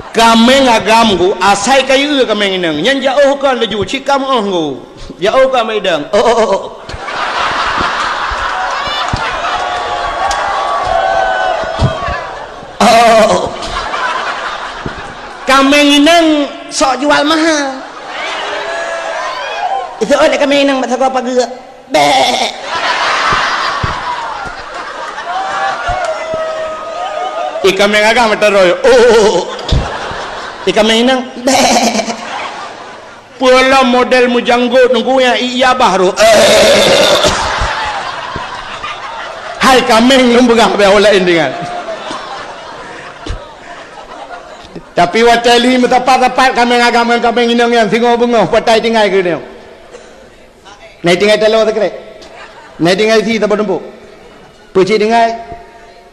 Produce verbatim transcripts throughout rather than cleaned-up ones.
Kaméng agam ku, asai ka yue kaméng inong. Nyan jak ôh kon laju, cit ka meu'oh ku. Jak ôh kon bak idong. Oh, oh, oh, oh. Oh, oh, oh, oh. Kaméng inong sok jual mahal. Itu oleh kaméng inong bak sagoe pageue. Bek. Ié kaméng agam meutarôi. Oh. Ié kaméng inong. Bek. Peue lom model meujanggot nunggu nyang ié babah roh. Hai kaméng lôn peugah bak ureueng laén deungon. Tapi watèe lhi meusapat-sapat kaméng agam ngon kaméng inong nyan singoh beungoh, patai tinggai keunoe. Na itinggai taloe sikrek. Na itinggai sie saboh tumpôk. Peue cit tinggai?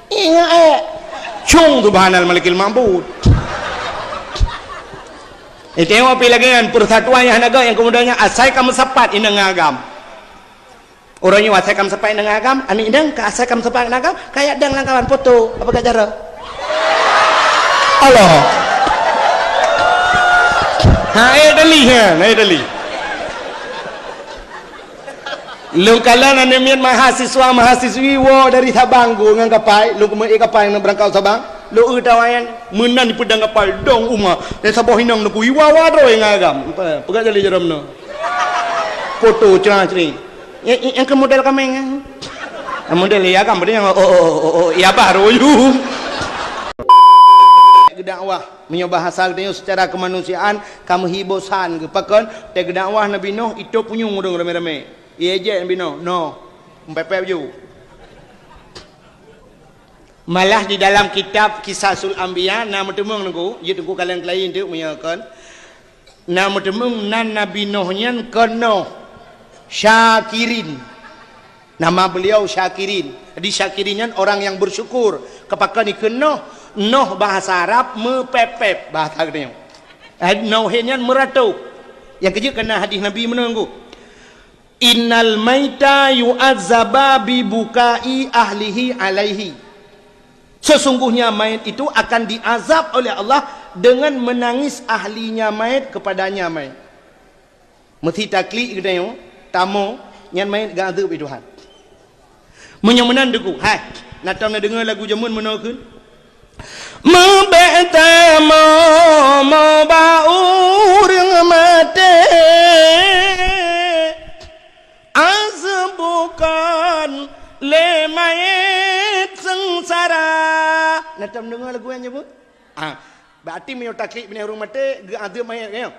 Ingat, eh. Cung, subhanal malikil ma'bud. Eh, tengok pi lagèe nyan, persatuan nyang hana göt nyang keumudian nyan asai ka meusapat inong ngon agam. Uroe nyoe asai ka meusapat inong ngon agam, aneuk inong ka asai ka meusapat ngon agam, ka jak dang lam kawan foto, apa ka cara? Allah. Ha, eh, dali, ha, eh, dali. Lôn kalon aneuk miet mahasiswa, mahasiswi woe dari Sabang, ku, ngon kapai, lôn keumeue kapai nyang beurangkat u Sabang. Lôn eu tawa nyan, meunan dipeudong kapai, dong uma. Dan saboh inong neukui, wa-wa droe ngon agam. Peugah jali jaroe meunoe. Foto cra-cri. Nyang, nyang, nyang keu model kaméng nyan. Nyang model ié agam, padahai nyang, oh, oh, oh, oh, oh, ié babah roh. Geudakwah, meunyoe bahasa geutanyoe secara kemanusiaan, ka meuhi bosan geuh. Pakon, teuh geudakwah Nabi Nuh, itôb punyueng ureueng ramé-ramé. Ié jeuet Nabi Nuh, noh, meupép-pép ju. Malah di dalam kitab Qisasul Anbiya na meuteumeung Teungku, jeuet Teungku kalon keulayi teuk meunyoe kon. Na meuteumeung nan Nabi Nuh nyan keunoe Syakirin. Nama beliau Syakirin. Jadi Syakirin nyan orang yang bersyukur. Keupakon ikheun noh, noh bahasa Arab meupép-pép bahasa geutanyoe. Eh, Nauhin nyan meuratoh. Nyang keujeuet keu na hadis Nabi meunan Teungku. Innal maita yu'azzaba bi bukai ahlihi alaihi. Sesungguhnya mayat itu akan diazab oleh Allah dengan menangis ahlinya mayat kepadanya mayat. Meusi taklik geutanyoe, tamoe, nyan mayat geuazeueb lé Tuhan. Meunyoe meunan Teungku, hai, na tom neudeungoe lagu jameun meunoe kheun? Meubèk tamoe, moe bak ureueng maté, azeueb bukon lé mayét seungsara. Na tom deungoe lagu nyan nyoe? Ah, berarti meunyoe taklik binéh ureueng maté, geuazeueb mayét, nyoe?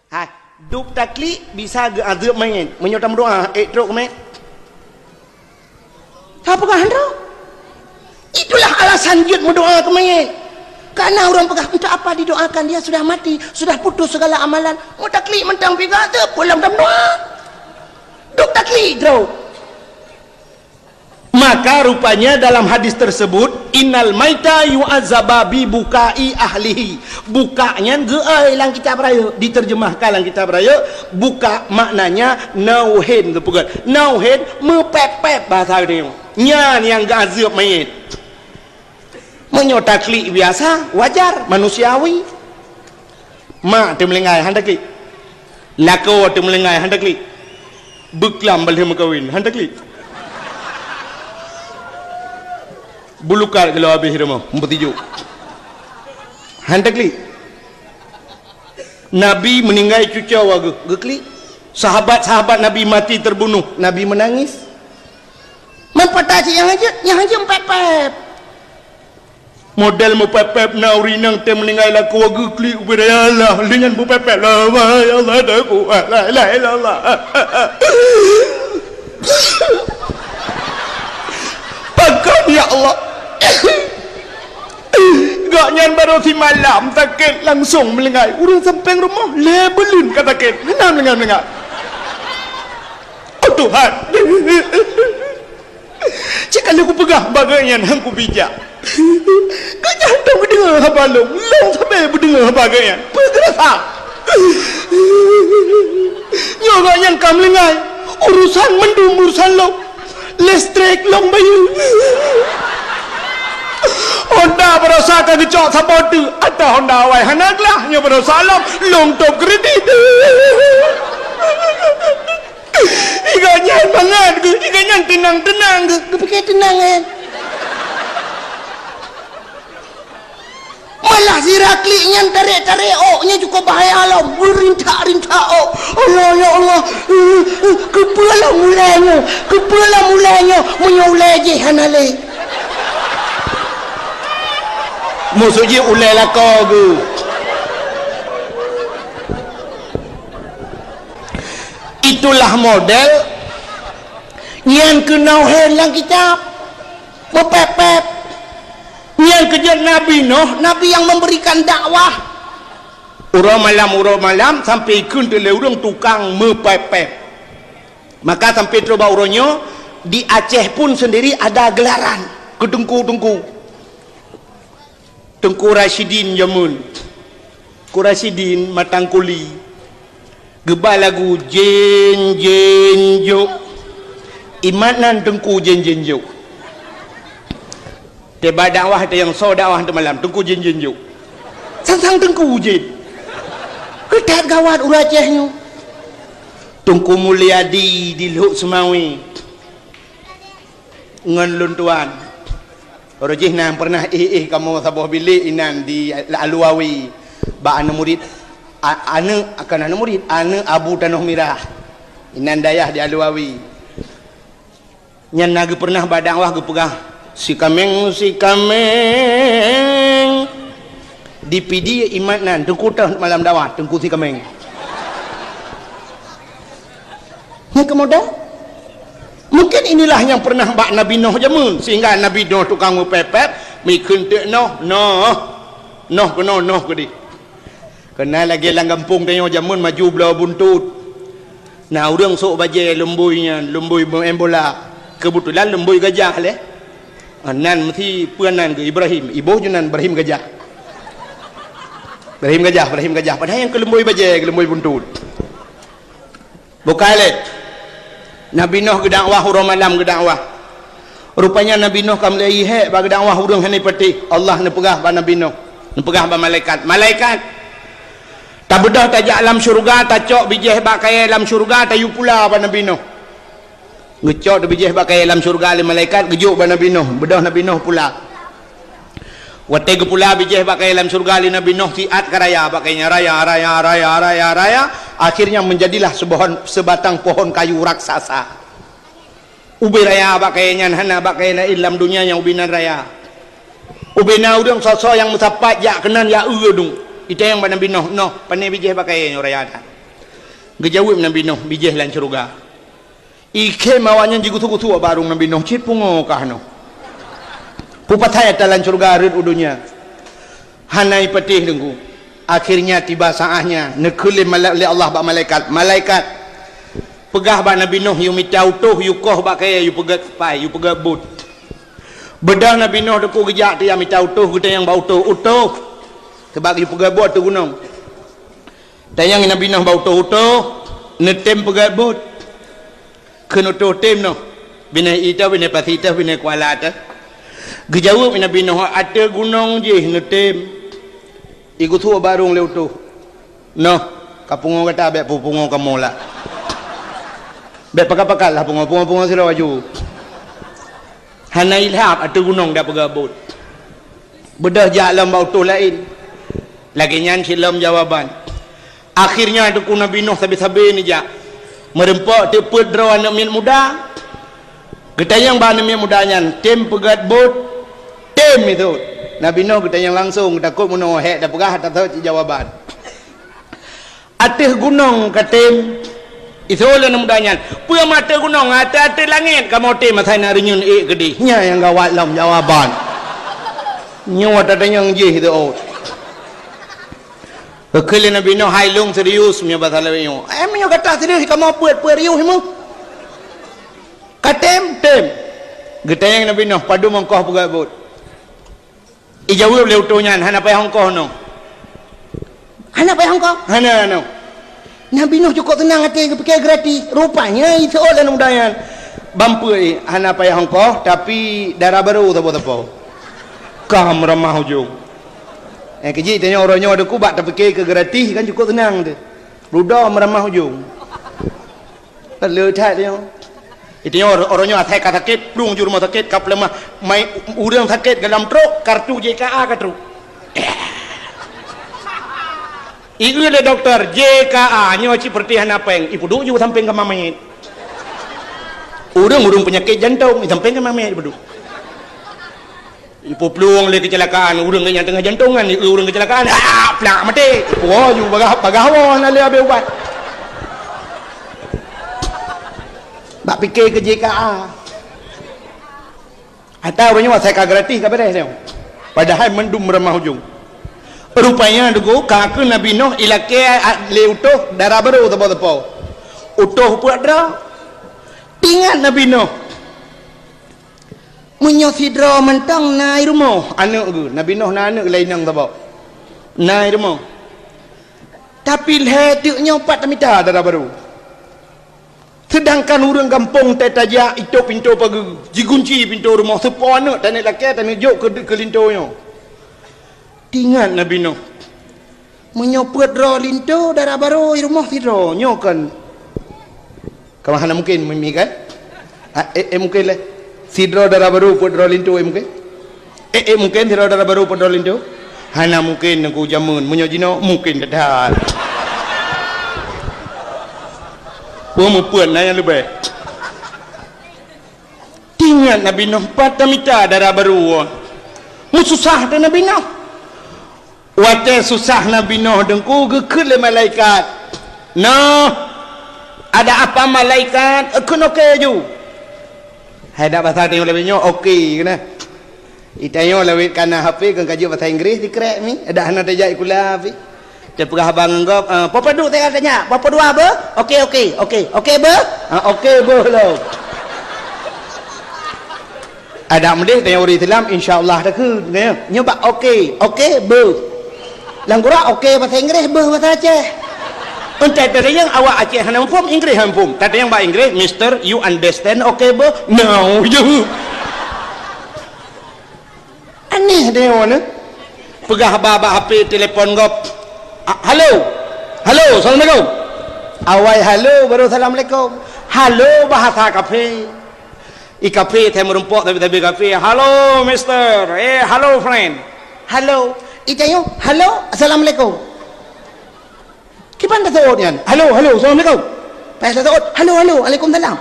Hai, dub taklik bisa geuazeueb mayét. Meunyoe tameudoa, ék trok keu mayét? Ka peugah han trok. Itulah alasan jeuet meudoa keu mayét. Karena ureueng peugah, "Untuk apa didoakan? Dia sudah mati, sudah putus segala amalan." Meutaklik mantong pi geuazeueb, peue lom tameudoa. Dub taklik trok. Maka rupanya dalam hadis tersebut, "Innal maita yu'azzaba bi bukai ahlihi." Buka nyan geuai lam kitab rayeuk, diterjemahkan lam kitab rayeuk, buka maknanya nauhin geupeugah. Nauhin meupép-pép bahasa geutanyoe. Nyan nyang geuazeueb mayét. Meunyoe taklik biasa, wajar, manusiawi. Mak teumeulinggai, han taklik. Lakoe teumeulinggai, han taklik. Beuklam ban lheueh meukawen, han taklik. Bulukat geulong habéh rumoh, meupeutijuk. Han taklik. Nabi meuninggai cucoe geuh, geuklik. Sahabat-sahabat Nabi mati terbunuh, Nabi meunangis. Man pat cit nyang hanjeuet, nyang hanjeuet meupép-pép. Model meupép-pép na ureueng inong teuh meuninggai lakoe geuklik ubé, "Ya Allah," lé nyan meupép-pép, "La ilaha illallah, la ilaha illallah." Pakon, ya Allah? Gobnyan barô simalam sakét langsong meulinggai. Ureueng sampéng rumoh lhèe buleuen ka sakét. Hana meulinggai-meulinggai. Oh Tuhan. Cit ka lheueh kupeugah bak gobnyan han kubijak. Gobnyan hantom geudeungoe haba lôn. Lôn sabe beudeungoe haba gobnyan. Peue geurasa? Nyoe gobnyan ka meulinggai. Urusan mandum urusan lôn. Listrik lôn bayeue. Honda baroesa ka geucok saboh teuk, ata Honda awai hana glah, nyoe baroesa lom, lôn tôb kredit. Iga nyan mangat geuh, iga nyan teunang-teunang geuh. Geupike teunang, eh. Malah sira klik nyan tarek-tarek ôk, nyan cukôp bahaya lom. Beurintak-rintak ôk. Allah, ya Allah. Keupeue lom ulèe nyoe? Keupeue lom ulèe nyoe? Meunyoe ulèe jih hana lé. Maksud jih ulèe lakoe geuh. Itulah model nyan keunoe lam kitab. Meupép-pép. Nyan keujeuet Nabi Nuh, Nabi nyang memberikan dakwah. Uroe malam, uroe malam, sampoe ikheun teuk lé ureuëng tukang meupép-pép. Maka sampoe troh bak uroe nyoe, di Aceh pun sendiri ada gelaran keu teungku-teungku. Teungku Rasyidin jameun. Teungku Rasyidin Matang Kuli. Geuba lagu jén, jén, jok. Imat nan teungku jén, jén, jok. Teuba dakwah teuh nyang soe dakwah teuh malam, teungku jén, jén, jok. Sang-sang teungku jén. Keutat gawat ureuëng Aceh nyoe. Teungku Mulyadi di Lhok Seumawe. Ngon lôn tuan. Roh jih nan pernah éh-éh kamoe saboh bilék inan di Aluwawi. Bak aneuk murit, a-, aneuk, kon aneuk murit, aneuk Abu Tanoh Mirah. Inan dayah di Aluwawi. Nyan na geupeurnah bak dakwah geupeugah, "Sikameng, sikameng." Di Pidie imat nan, teungku teuh malam dakwah, teungku sikameng. Nyang keumudian, mungkin inilah nyang pernah bak Nabi Nuh jameun, sehingga Nabi Nuh tukang meupép-pép, meuikheun teuk noh, noh, noh keunoe, noh keudeh. Keunan lagée lam gampông tanyoe jameun maju bloe buntot. Na ureuëng sôk bajée lumboi nyan, lumboi meu'en bola. Keubeutulan lumboi gajah lé. Ah, nan meusi peue nan geuh Ibrahim, iboh ju nan Ibrahim Gajah. Ibrahim Gajah, Ibrahim Gajah. Padahai nyang keu lumboi bajée, keu lumboi buntot. Bukai lé. Nabi Nuh geudakwah uroe malam geudakwah. Rupanya Nabi Nuh ka mulai hék bak geudakwah ureuëng hana patéh. Allah neupeugah bak Nabi Nuh, neupeugah bak malaikat, "Malaikat, tabeudôh tajak lam syeuruga, tacok bijéh bak kayée lam syeuruga, tayue pula bak Nabi Nuh." Geucok teubijéh bak kayée lam syeuruga lé malaikat, geujok bak Nabi Nuh, beudôh Nabi Nuh pula. Watée geupula bijéh bak kayée lam syeuruga lé Nabi Nuh, siat ka raya bak kayée nyan, raya, raya, raya, raya, raya. Akhirnya menjadilah seubohon, seubatang pohon kayu raksasa. Ubé raya bak kayée nyan, hana bak kayée laén lam donya nyang ubé nan raya. Ubé na ureuëng soe-soe nyang meusapat jak keunan jak eu dong. Itanyong bak Nabi Nuh, "Nuh, pane bijéh bak kayée nyoe raya that?" Geujaweueb Nabi Nuh, "Bijéh lam syeuruga." Ikhém awaknyan jigusu-gusu bak barong Nabi Nuh, cit pungo kah noh. Peue pasai ata lam syeuruga rhot u donya. Hana ipatéh teungku. Akhirnya tiba saatnya, neukheun lé mala-, lé Allah bak malaikat, "Malaikat, peugah bak Nabi Nuh yue mita utôh, yue koh bak kayée, yue peugét pai, yue peugét bot." Beudôh Nabi Nuh teungku geujak teuh mita utôh, geutanyong bak utôh, "Utôh, sabab yue peugét bot ateueh gunong." Tanyong Nabi Nuh bak utôh, "Utôh, neutem peugét bot?" Kheun utôh, "Tem noh. Binéh ié teuh, binéh pasi teuh, binéh kuala teuh." Geujaweueb Nabi Nuh, "Ateueh gunong jih neutem." Igusu barong lé utôh. "Noh, ka pungo gata, bék peupungo kamoe lah. Bék pakat-pakat lah pungo, pungo-pungo sidroe aju." Hana ilham ateueh gunong dak peugét bot. Beudôh jak lom bak utôh laén. Lagée nyan cit lom jawaban. Akhirnya teungku Nabi Nuh sabe-sabe neujak. Meurumpok teuk peuet droe aneuëk miet muda. Geutanyong bak aneuëk miet muda nyan, "Tem peugét bot?" "Tem," iseut. Nabi Nuh geutanyong langsong, takot meunoe hék tapeugah, tatot cit jawaban. "Ateueh gunong katem." Iseut lé aneuëk muda nyan, "Peue meuateueh gunong, ateueh-ateueh langét kamoe tem asai na reunyeun ék keudeh." Nyan nyang gawat lom jawaban. Nyoe tatanyong jih teuôt. Geukheun lé Nabi Nuh, "Hai lôn serius meunyoe basa lawét nyoe." "Eh, meunyoe gata serius, kamoe peuet-peuet riuh meuh." "Katem?" "Tem." Geutanyong Nabi Nuh, "Padum ongkoh peugét bot?" Ijaweueb lé utôh nyan, "Hana payah ongkoh noh." "Hana payah ongkoh?" "Hana noh." Nabi Nuh cukôp seunang até geupike gratis. Rupanya iseut lé aneuëk muda nyan, "Ban peuet, hana payah ongkoh, tapi dara barô sapo-sapo." Ka meuramah ujong. Eh, keuji tanyoe uroe nyoe deungon bak tapike keu gratis kan cukup seunang teuh. Bludo meuramah ujong. Kan le that tanyoe. Tanyoe uroe nyoe asai ka sakét, plueng ju rumoh sakét, ka peuleumah. Mai ureuëng sakét dalam trok, kartu J K A ka trok. Ieu lé dokto, J K A nyoe cit peureutih hana péng, ipeuduek ju sampéng ka mamét. Ureuëng-ureuëng peunyakét jantong, sampéng ka mamét ipeuduek. Ipuplueng lé keucilakaan, ureuëng nyang teungoh jantongan, ureuëng keucilakaan, ah, plak maté. Woe ju bagah, bagah woe hana lé abéh ubat. Bak pike keu J K A. Ata ureuëng nyoe asai ka gratis ka beres nyoe. Padahai mandum ramah ujong. Rupanya deungon ka keu Nabi Nuh ilakée lé utoh dara barô sapo-sapo. Utoh peuet droe. Tingat Nabi Nuh. Meunyoe sidroe mantong na i rumoh, aneuëk geuh, Nabi Nuh na aneuëk laén nyang saboh. Na i rumoh. Tapi lhée teuk nyoe pat tamita dara barô. Seudangkan ureuëng gampông teuh tajak itôp pintoe pageue, jigunci pintoe rumoh, seupôt aneuëk taneuk lakée taneuk jok keu, keu linto nyoe. Tingat Nabi Nuh. Meunyoe peuet droe linto dara barô i rumoh sidroe, nyoe kon. Ka hana mungken mi kan? Ha, eh, eh, mungken lé. Sidroe dara barô peuet droe linto, eh, mungken? Eh, eh, mungken sidroe dara barô peuet droe linto? Hana mungken nangku jameun. Meunyoe jinoe mungken that-that. Peue meupeuet na nyang leubeh. Tingat Nabi Nuh pat tamita dara barô. Meususah teuh Nabi Nuh. Watée susah Nabi Nuh deungon geukheun lé malaikat. Nuh, ada apa malaikat? Eukheun oke ju. Hai dak basa tanyoe lawét nyoe oke keunan. Itanyoe lawét kana H P keu kajeuet basa Inggris dikrek mi. Dak hana tajak ikula pi. Teupeugah haba ngon gob, eh, "Papa duek saya tanya, papa dua beuh?" "Oke, oke, oke. Oke beuh?" "Ah, oke beuh lom." Adak meudeh tanya ureuëng Islam, insya Allah takheun. Nyoe bak oke, oke beuh. Lam gura oke bahasa Inggris, beuh bahasa Aceh. Entah tadi yang awak Aceh hana muphom, Inggris hana muphom. Tadi yang bak Inggris, "Mister, you understand oke beuh?" No, you. Aneh dia orang ni. Peugah ba, ba H P telepon gob. Ah, halo. Halo, assalamualaikum. Awai halo baru assalamualaikum. Halo bahasa kafe. I kafe saya merumpok tapi tapi kafe. "Halo, mister." "Eh, halo, friend." "Halo." I tanyoe, "Halo, assalamualaikum." Kiban taseuôt nyan? "Halo, halo, assalamualaikum." Pas taseuôt, "Halo, halo, waalaikumsalam."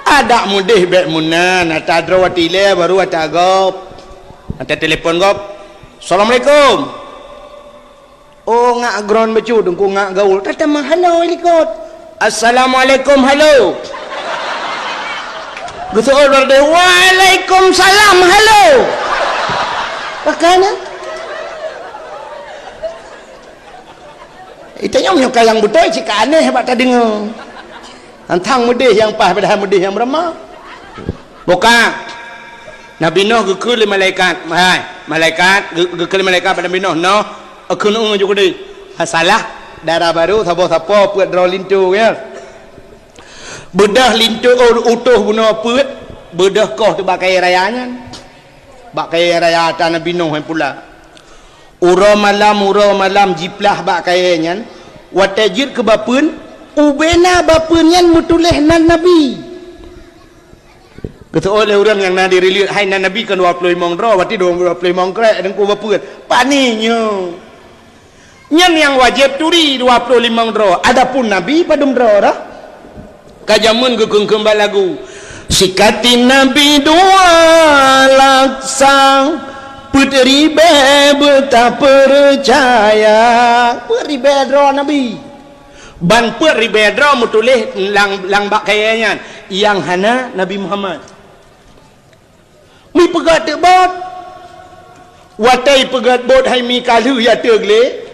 Adak meudeh bék meunan, ata droe watée ilée baru ata gob. Ata telepon gob. "Assalamualaikum." Oh, ngak gron bacut, engku ngak gaul. Tatamah halo likot. "Assalamualaikum, halo." Geuseuôt berdeh, "Waalaikumsalam, halo." Pakana? Itanyong nyoe ka nyang beutôi cit ka aneh bak tadeungoe. Hantang meudeh nyang paih padahai meudeh nyang beurama. Buka. Nabi Nuh geukheun lé malaikat. Hai, malaikat, geu-, geukheun lé malaikat bak Nabi Nuh, "Noh, eukheun ju keudeh." Ha, salah. Dara barô saboh sapo peuet droe linto, ya. Beudôh linto, oh, utoh bunoe peuet, beudôh koh teuh bak kayée raya nyan. Bak kayée raya ata Nabi Nuh nyan pula. Uroe malam, uroe malam jiplah bak kayée nyan, watée jeuet keu bapeuen, ubena bapeuen nyan meutuléh nan Nabi. Geuseuôt lé ureuëng nyang na di rileuk, hai nan Nabi kan dua ploh limong droe, watée dua ploh limong krek deungku bapeuen. Pane nyoe. Nyan nyang wajéb turi dua ploh limong droe, adapun Nabi padum droe dah. Ka jameun geukheun-kheun bak lagu. Sikatin Nabi dua laksa, peuet ribée beutapeucaya. Peuet ribée droe Nabi. Ban peuet ribée droe meutuléh lam, lam bak kayée nyan, nyang hana Nabi Muhammad. Mipeugét teuk bot. Watée peugét bot hai mi ka lheueh ya teuk lé.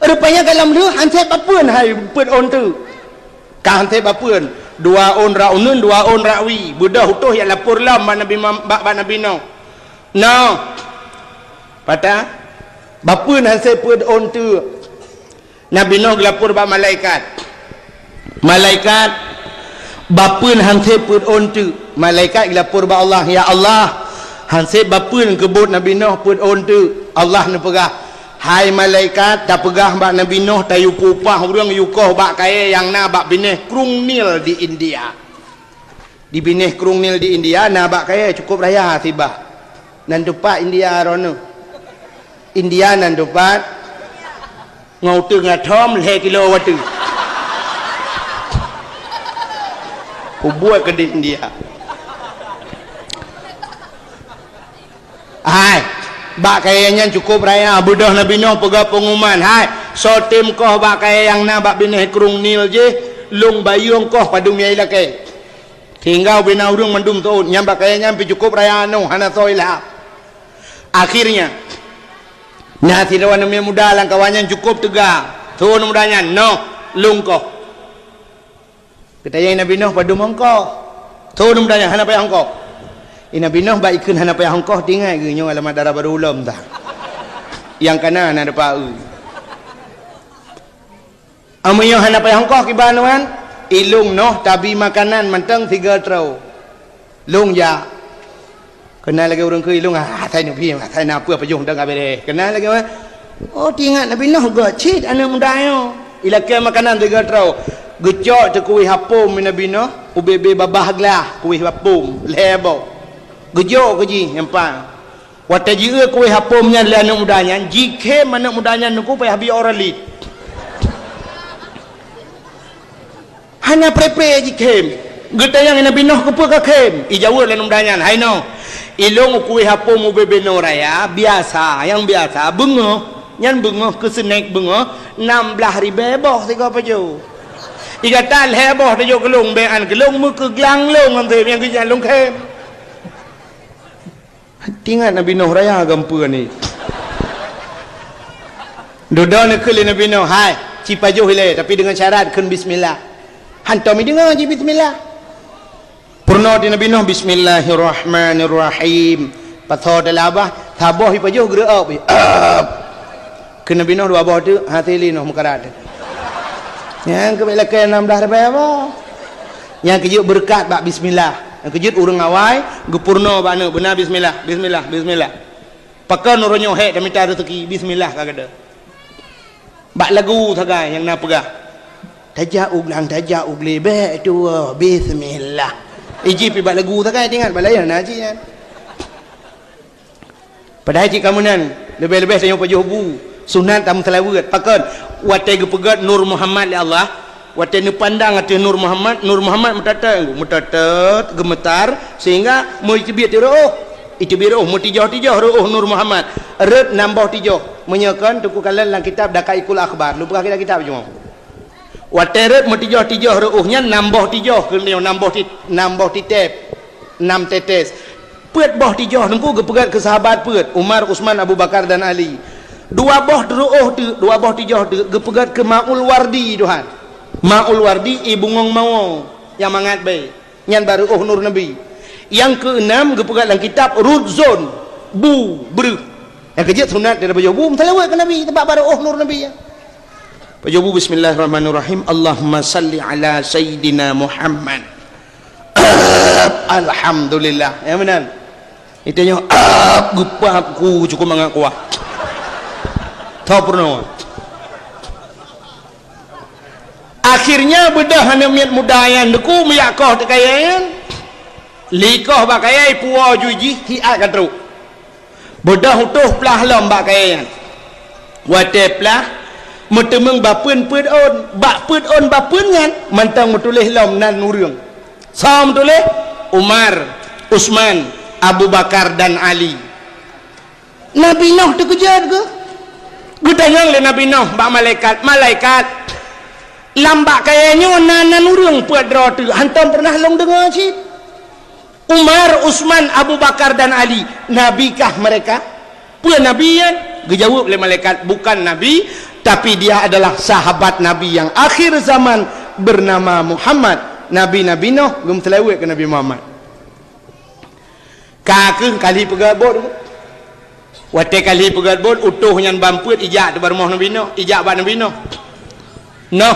Rupanya gohlom lheueh han sép bapeuen hai peuet ôn teuk. Ka han sép bapeuen. Dua ôn rot uneuen, dua ôn rot wie. Beudôh utoh ya lapor lom bak Nabi Muham-, bak, bak Nabi Nuh. Noh. Patah. Bapeuen han sép peuet ôn teuk. Nabi Nuh geulapor bak malaikat. Malaikat, bapeuen han sép peuet ôn teuk. Malaikat geulapor bak Allah, "Ya Allah, han sép bapeuen keu buet Nabi Nuh peuet ôn teuk." Allah neupeugah, "Hai malaikat, tapeugah bak Nabi Nuh tayue peuupah ureuëng yue koh bak kayée nyang na bak binéh Krueng Nil di India." Di binéh Krueng Nil di India na bak kayée cukôp raya sibah. Nan teupat India droeneuh. India nan teupat. Ngon uteueng atom lhée kilo watée. Kubuet keu di India. Hai, bak kayée nyan cukôp raya, beudôh Nabi Nuh peugah peunguman, "Hai, soe tem koh bak kayée nyang na bak binéh Krueng Nil jih, lôn bayeue koh padum nyang ilakée." Sehingga ubena ureuëng mandum teuôt, nyang bak kayée nyan pih cukôp raya aneuk, hana soe ilhak. Akhirnya, na sidroe aneuk miet muda lam kawan nyan cukôp teuga. Soe aneuk muda nyan, "Noh, lôn koh." Geutanyong Nabi Nuh, "Padum hong koh?" Soe aneuk muda nyan, "Hana payah hong koh." Nabi Nuh bak ikheun hana payah hong koh, teuingat geuh nyoe alamat dara barô ulôn ta. Nyang kana na depa eu. Ameunyoe hana payah hong koh kiban nyan, ilôn Noh tabi makanan mantong sigoe troe. Lôn jak. Keunan lagée ureuëng keu ilôn, ah, asai neupie, asai na peue pajoh dang ka béréh. Keunan lagée, oh, teuingat Nabi Noh gét cit aneuk muda nyoe. Ilakée makanan sigoe troe. Geucok teuh kuweh apom Nabi Noh, ubé-bé babah glah kuweh apom, lhée boh. Geujok keu jih nyang pang. Watée jieu kuweh apom nyan lé aneuk muda nyan, jikhém aneuk muda nyan nungku payah bie Oralid. Hana pré-pré jikhém. Geutanyong Nabi Noh, "Keupeue kakhém?" Ijaweueb lé aneuk muda nyan, "Hai Noh, ilôn kuweh apom ubé-bé noe raya, biasa, nyang biasa, beungoh, nyan beungoh keu seunék beungoh, nam blaih ribée boh sigoe pajoh. Igata lhée boh tajok keu lôn, bék an keu lôn meukeuglang lôn ngon seunék nyang keu nyan lôn khém." Teuingat Nabi Noh raya gampeu ni. Dudoe neukheun lé Nabi Noh, "Hai, ci pajoh ilée, tapi deungon syarat kheun bismillah." Hantom ideungoe ji bismillah. Peurunoe di Nabi Noh, "Bismillahirrahmanirrahim." Pasoe teulabah, saboh ipajoh geureuôb. Keu Nabi Noh dua boh teuk, hase lé Noh meukarat. Nyang keu bék lakée nam blaih ribée boh. Nyang keujeuet beureukat bak bismillah. Nyang keujeuet ureuëng awai geupeurunoe bak aneuk beuna bismillah, bismillah, bismillah. Pakon uroe nyoe hék tamita reuseuki, bismillah ka geuda. Bak lagu sagai nyang na peugah, "Tajak u glang, tajak u glé, bék tuwoe, bismillah." Iji pi bak lagu sagai teuingat bak laén na cit nyan. Padahai cit kamoe nan, leubeh-leubeh tanyoe pajoh bu, sunat tameuseulaweuet. Pakon? Watée geupeugét Nur Muhammad lé Allah, watée neupandang ateueh Nur Muhammad, Nur Muhammad meutatôt, meutatôt, geumeutar, sehingga meuteubiet reuôh, iteubiet reuôh, meutijoh-tijoh reuôh Nur Muhammad. Rot nam boh tijoh. Meunyoe kon, Teungku kalon lam kitab Daqaiqul Akhbar. Lôn peugah kitab-kitab cuma. Watée rot meutijoh-tijoh reuôh nyan nam boh tijoh, keuneuk nam boh ti-, nam boh titép, nam tetes. Peuet boh tijoh teungku geupeugét keu sahabat peuet, Umar, Utsman, Abu Bakar dan Ali. Dua boh reuôh teuk, dua boh tijoh teuk geupeugét keu Maul Wardi, Tuhan. Maul Wardi, ie bungong mawö nyang mangat bée. Nyan bak reuôh Nur Nabi. Nyang keuenam geupeugah lam kitab Rudzon, bu, breuh. Nyang keujeuet sunat daripada pajoh bu meuseulaweuet keu Nabi, teubak bak reuôh Nur Nabi nyan. Pajoh bu, "Bismillahirrahmanirrahim. Allahumma salli ala Sayyidina Muhammad." Alhamdulillah. Ya meunan. Itu nyoe, geupap ku cukup mangat kuah. Tho peurunoe. Akhirnya beudôh aneuk miet muda nyan teungku meuyak koh teuh kayée nyan. Likoh bak kayée puwoe ju jih hiat ka trok. Beudôh utôh plah lom bak kayée nyan. Watée plah, meuteumeung bapeuen peuet ôn. Bak peuet ôn bapeuen nyan mantong meutuléh lom nan ureuëng. Soe meutuléh? Umar, Utsman, Abu Bakar dan Ali. Nabi Noh teukeujot geuh. Geutanyong lé Nabi Noh bak malaikat, "Malaikat, lam bak kayée nyoe na nan ureuëng peuet droe teuk, hantom peureunah lôn deungoe cit." Umar, Utsman, Abu Bakar dan Ali, nabi kah mereka? Peue nabi nyan? Geujaweueb lé malaikat, "Bukan nabi, tapi dia adalah sahabat Nabi yang akhir zaman bernama Muhammad." Nabi-nabi Noh geumeuseulaweuet keu Nabi Muhammad. Ka kheueh kali peugét buet. Watée kali peugét buet, utôh nyan ban peuet ijak teuh bak rumoh Nabi Noh, ijak bak Nabi Noh. Noh.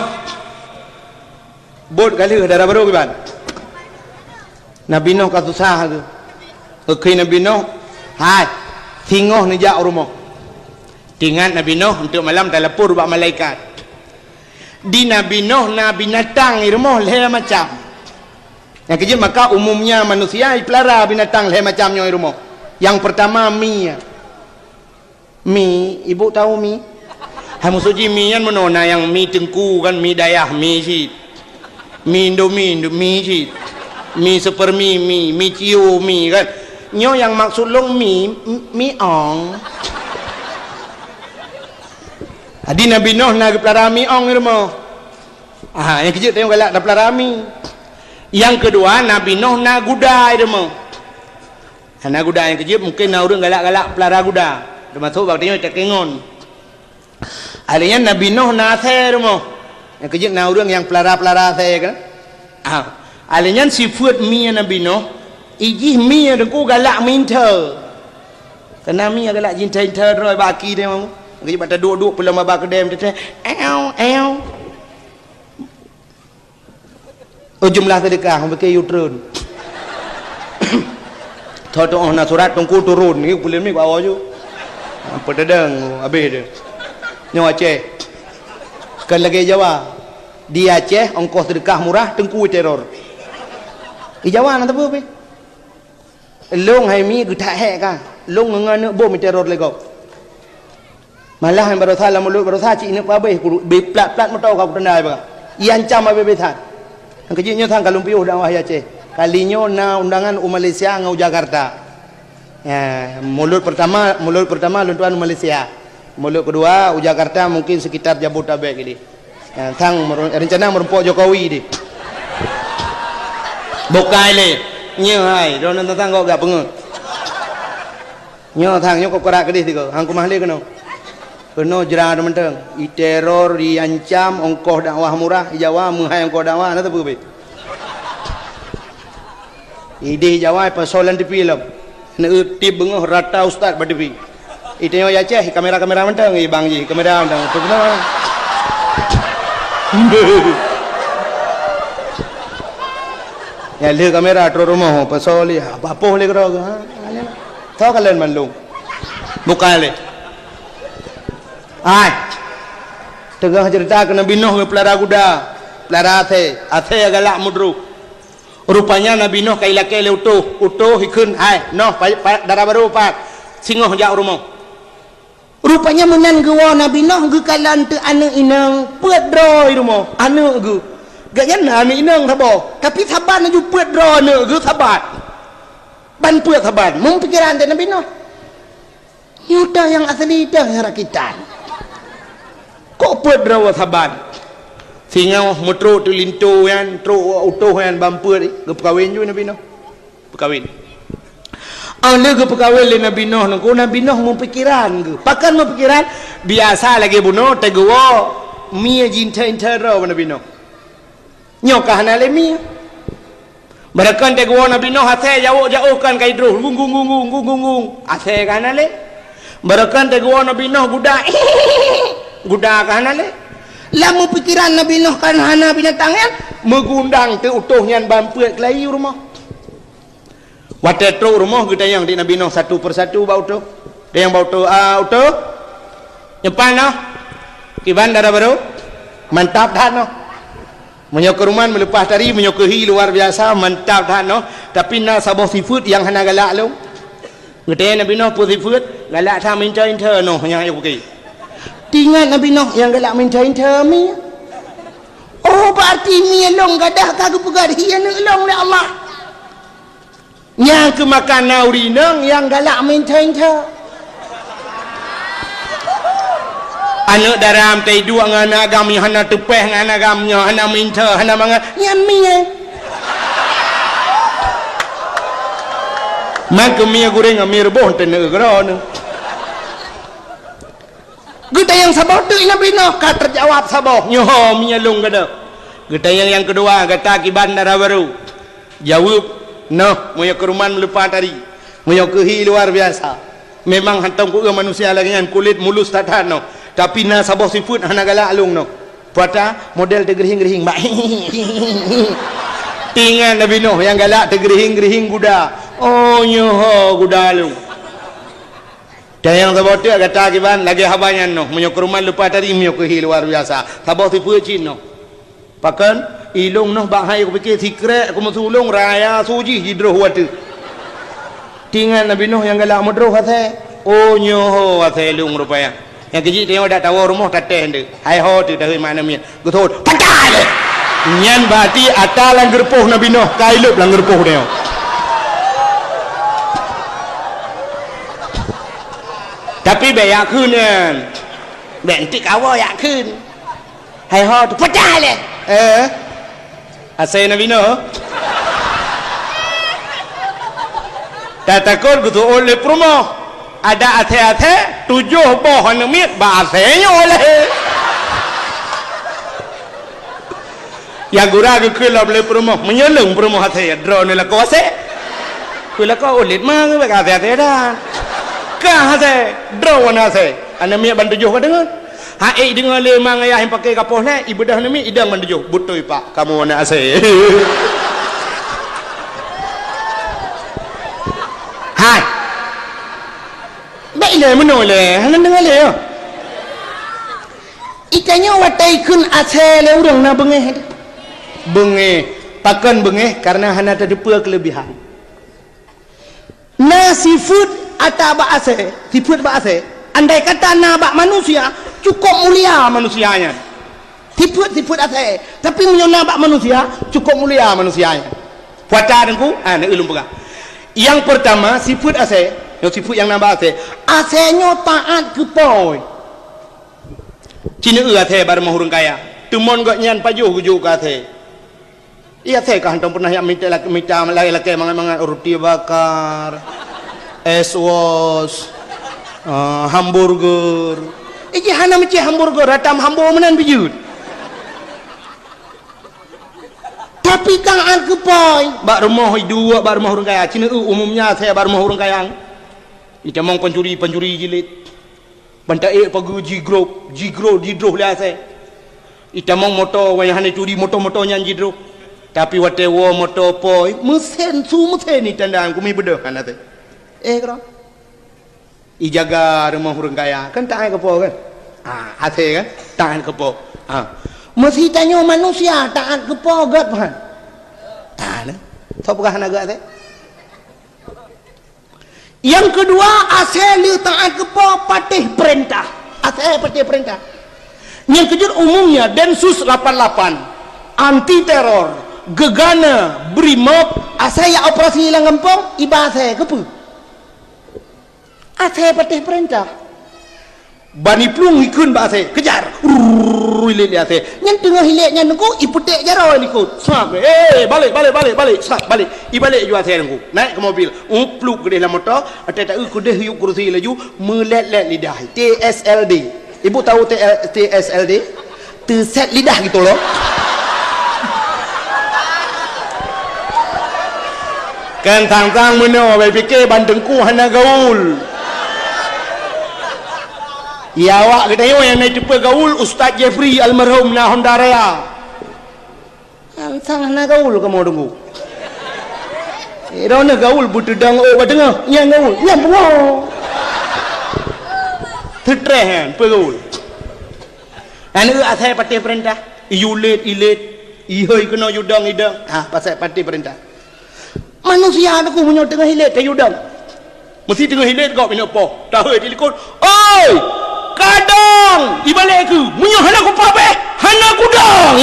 Buet ka lheueh dara barô kiban. Nabi Noh ka susah tu. Oke, Nabi Noh, hai, singoh neujak u rumoh. Teuingat Nabi Noh, untuk malam talapor bak malaikat. Di Nabi Noh na binatang i rumoh lhèe macam. Nyang keujeuet maka umumnya manusia ipeulara binatang lhèe macam nyoe i rumoh. Yang pertama mi. Mi, ibu tahu mi? Hai musoji mi nyan meunoe na nyang mi teungku kan, mi dayah mi cit. Mi Indomie, Indomie cit. Mi Supermi, mi, mi Cio, mi kan. Nyoe nyang maksud lôn mi, mi ong. Jadi Nabi Noh na geupeulara mi ong i rumoh. Ah, nyang keujeuet tanyoe galak tapeulara mi. Nyang keudua, Nabi Noh na guda i rumoh. Hana guda nyang keujeuet, mungken na ureuëng galak-galak peulara guda, teumasok bak tanyoe takengon. Alèh nyan Nabi Noh na asèe rumoh. Nyang keujeuet na ureuëng nyang peulara-peulara asèe kan? Ah, alèh nyan sifeuet mi Nabi Noh, ijih mi teungku galak meuinta. Keunan mi galak jinta-inta droe bak aki teuh. Nyang keujeuet bak taduek-duek peulom baba keudè teuh. Ew, ew. Oh, jumlah seudeukah, mungken yue treun. Tho-tho na surat teungku turun, ni pulen mi bak awak ju. Apa tadang, habis dia. Nyoe Aceh. Kan lagèe Jawa. Di Aceh, ongkoh seudeukah murah, teungku teror. Di Jawa na teupeu pi. Lôn hai mi geutak hék ka. Lôn ngon aneuk bom teror lé gob. Malah nyang barosa lam mulot barosa cit ineuk peuhabéh, biplat-plat meuto ka kutandai bak. Iancam habéh-habéh that. Nyang keujeuet nyoe sang ka lôn piôh dakwah di Aceh. Kali nyoe na undangan u Malaysia ngon u Jakarta. Ya, mulot pertama, mulot pertama lôn tuan u Malaysia. Mulot kedua u Jakarta mungkin sekitar Jabodetabek gini. Ya, sang meru-, rencana meurumpok Jokowi di. Bukai lé. Nyoe hai, droeneuh teuntang kok gak peungeut. Nyoe sang nyoe kok kerak keudeh tiga. Hang keumah lé keunoe. Keunoe jra mantong. Iteror, iancam, ongkoh dakwah murah, i Jawa meuhai ongkoh dakwah, na teupeu beh. Ideh Jawa pasoe lam T V lom. Neueu tip beungoh rata ustaz bak T V. Itanyoe i Aceh kamera-kamera mantong, i bang jih kamera mantong. Tu beuna. Ya lheueh kamera trok rumoh pasoe lé, apa-apa lé keudroe. Ha? Tho kalon mandum. Bukai lé. Ai. Teungoh ceurita keu Nabi Nuh geupeulara guda, peulara asèe, asèe galak meudroh. Rupanya Nabi Nuh ka ilakèe lé utôh, utôh ikheun, "Hai, Nuh, pa-, pa-, dara barô pat, singoh jak u rumoh." Rupanya meunan geuwoe Nabi Nuh geukalon teuk aneuk inong peuet droe i rumoh, aneuk geuh. Gobnyan na aneuk inong saboh, tapi saban laju peuet droe aneuk geuh saban. Ban peuet saban, meupikeran teuh Nabi Nuh. Nyoe toh nyang asli, toh nyang rakitan. Kok peuet droe saban? Singoh meutrok teuk linto nyan, trok utôh nyan ban peuet, geupeukawen ju Nabi Nuh. Peukawen. Óh lheueh geupeukawen lé Nabi Nuh nangku, Nabi Nuh meupikeran geuh. Pakon meupikeran? Biasa lagèe bunoe teuguwoe mie jinta-inta droe bak Nabi Nuh. Nyoe ka hana lé mie. Barokon teuguwoe Nabi Nuh asèe jawok-jawok kan ka idroh, gung, gung, gung. Asèe ka hana lé. Barokon teuguwoe Nabi Nuh guda, guda ka hana lé. Lam meupikeran Nabi Nuh kan hana binatang nyan, meugundang teuk utôh nyan ban peuet keulayi u rumoh. Watèe trok u rumoh geutanyong di Nabi Nuh satu persatu bak utôh. Tanyong bak utôh, "Ah, utôh, nyoe pat Nuh, kiban dara barô?" "Mantap that Nuh. Meunyoe keuruman meuleupah tari, meunyoe keuhi luar biasa, mantap that Nuh. Tapi na saboh sifeuet nyang hana galak lôn." Geutanyong Nabi Nuh, "Peue sifeuet?" "Galak that meuinta-inta Nuh nyang ayok pike." Teuingat Nabi Nuh nyang galak meuinta-inta mi. Oh, berarti mi lôn gadôh ka geupeugah hi aneuk lôn lé Allah. Nyang keumakan na ureueng inong nyang galak meuinta-inta. Aneuk dara meutai duek ngon aneuk agam nyoe hana teupèh ngon aneuk agam nyoe hana meuinta, hana mangat, nyan mie. Man keu mie gurèng ngon mie reuboh teuneuk keudroe. Geutanyong saboh teuk Nabi Nuh ka teujawab saboh, nyoe mie lôn gadôh. Geutanyong nyang keudua, gata kiban dara barô? Jaweueb, Nuh, meunyoe keuruman meuleupah tari, meunyoe keuhi luar biasa. Memang hantom kueu manusia lagèe nyan, kulét mulus that-that Nuh. Tapi na saboh sifeuet hana galak lôn Nuh. Peue ata model teugeurhieng-geurhieng bak. Ingat Nabi Nuh nyang galak teugeurihing-geurihing guda. Oh, nyoe ho guda lôn. Dan nyang saboh teuk gata kiban lagée haba nyan noh, meunyoe keuruman leupah tari meunyoe keuhi luar biasa. Saboh sifeuet cit noh. Pakon? Ilông noh bak hai kupike sikrek kumeusulông raya su jih jidroh watée. Tingat Nabi Nuh nyang galak meudroh asée. Oh, nyoe ho asée lông rupaya. Nyang keujih tanyoe dak tawoe rumoh tatéh ndeuk. Hai ho teu dahôi mak aneuk miet. Geuthot, "Pacah lé!" Nyan bati ata lam geureupoh Nabi Nuh, ka ilôb lam geureupoh nyoe. Tapi bék yak kheun nyan. Bék entik kawa yak kheun. Hai ho teu pacah lé. Eh. Asée Nabi Nuh. Tatakot geuseuôt lé peurumoh. Ada asée-asée tujoh boh aneuk miet bak asée nyoe lé. Ya gura geukheun lom lé peurumoh, meunyoe leueng peurumoh asée, droeneuh lakoe asée. Keu lakoe ulit ma ngeubek asée-asée dah. Ka asée, droeneuh asée. Aneuk miet ban tujoh ka deungon. Hai, deungoe lé mang ayah nyang paké kapoh lé, ibeudoh neumi idong ban tujoh. Beutôi pak, kamoe aneuk asée. Hai. Bék ilée meunoe lé, hana deungoe lé. Itanyoe watée ikheun asée lé ureuëng na beungéh. Beungéh, pakon beungéh karena hana tateupeue keuleubihan. Na sifeuet ata bak asée, sifeuet bak asée. Andai kata na bak manusia, cukôp mulia manusia nyan. Sifeuet-sifeuet asée, tapi meunyoe na bak manusia, cukôp mulia manusia nyan. Puata Teungku, ah, na ulôn peugah. Yang pertama, sifeuet asée, nyoe sifeuet nyang na bak asée. Asée nyoe taát keu po. Ci neueu asée bak rumoh ureuëng kaya. Teumon gobnyan pajoh geujok keu asée. Iya asée ka hantom pernah yak mita lak-, mita lakée-lakée mangat-mangat roti bakar, es wos, ah, hamburger. Iji hana meucéh hamburger, hatam hambo meunan bijeuet. Tapi taát keu po, bak rumoh iduek, bak rumoh ureuëng kaya. Ci neueu umumnya asée bak rumoh ureuëng kaya. Itamong pancuri-pancuri jilid. Ban taék pageue jigrob, jigrob, jidroh lé asée. Itamong moto, wayah hana turi moto-moto nyan jidroh. Tapi watée woe moto po, meusen su meusen itandaan kumi beudôh kan asée. Eh, keudroe. Ijaga rumoh ureuëng kaya, kan taát keu po kan? Ah, asée kan? Taát keu po. Ah. Meusi tanyoe manusia taát keu po gét, pahan? Taát, eh? Soe peugah hana gét asée? Nyang keudua, asée le taát keu po patéh peurintah. Asée patéh peurintah. Nyang keujeuet umumnya Densus lapan lapan, anti teror, Gegana, Brimob, asée yak operasi lam gampông, iba asée keupeue? Asée patéh peurintah. Bani plueng ikheun bak asée, "Kejar!" Rrrr, ilét lé asée. Nyan teungoh ilét nyan Teungku, ipeuték jaroe likot. Srap, "Eh, balek, balek, balek, balek!" Srap, balek. Ibalek ju asée Teungku. Naik keu mobil. Upluk keudeh lam moto, ateueh taeu keudeh yub kurusi laju, meulét-lét lidah. T S L D. Ibu tahu T L, T S L D? Teuset lidah gitu loh. Kan sang-sang meunoe, bai pike ban Teungku hana gaul. Ya, awak geutanyoe nyang na teupeue gaul, Ustaz Jeffrey almarhum na Honda Raya. Sang-sang hana gaul kamoe Teungku. Eh, droeneuh gaul beuteudong ôk bak teungoh, nyang gaul, nyang beungoh. Teutreh nyan, peue gaul. Aneuk asai patéh peurintah, iyue lét, ilét, ihôi keunoe yue dong, idong. Ha, pasai patéh peurintah. Manusia Teungku meunyoe teungoh ilét, tayue dong. Meusi teungoh ilét gob inong poh, tahôi di likot. "Oi! Kadang!" Ibalek keu, "Meunyoe hana kupabeh, hana kudong!"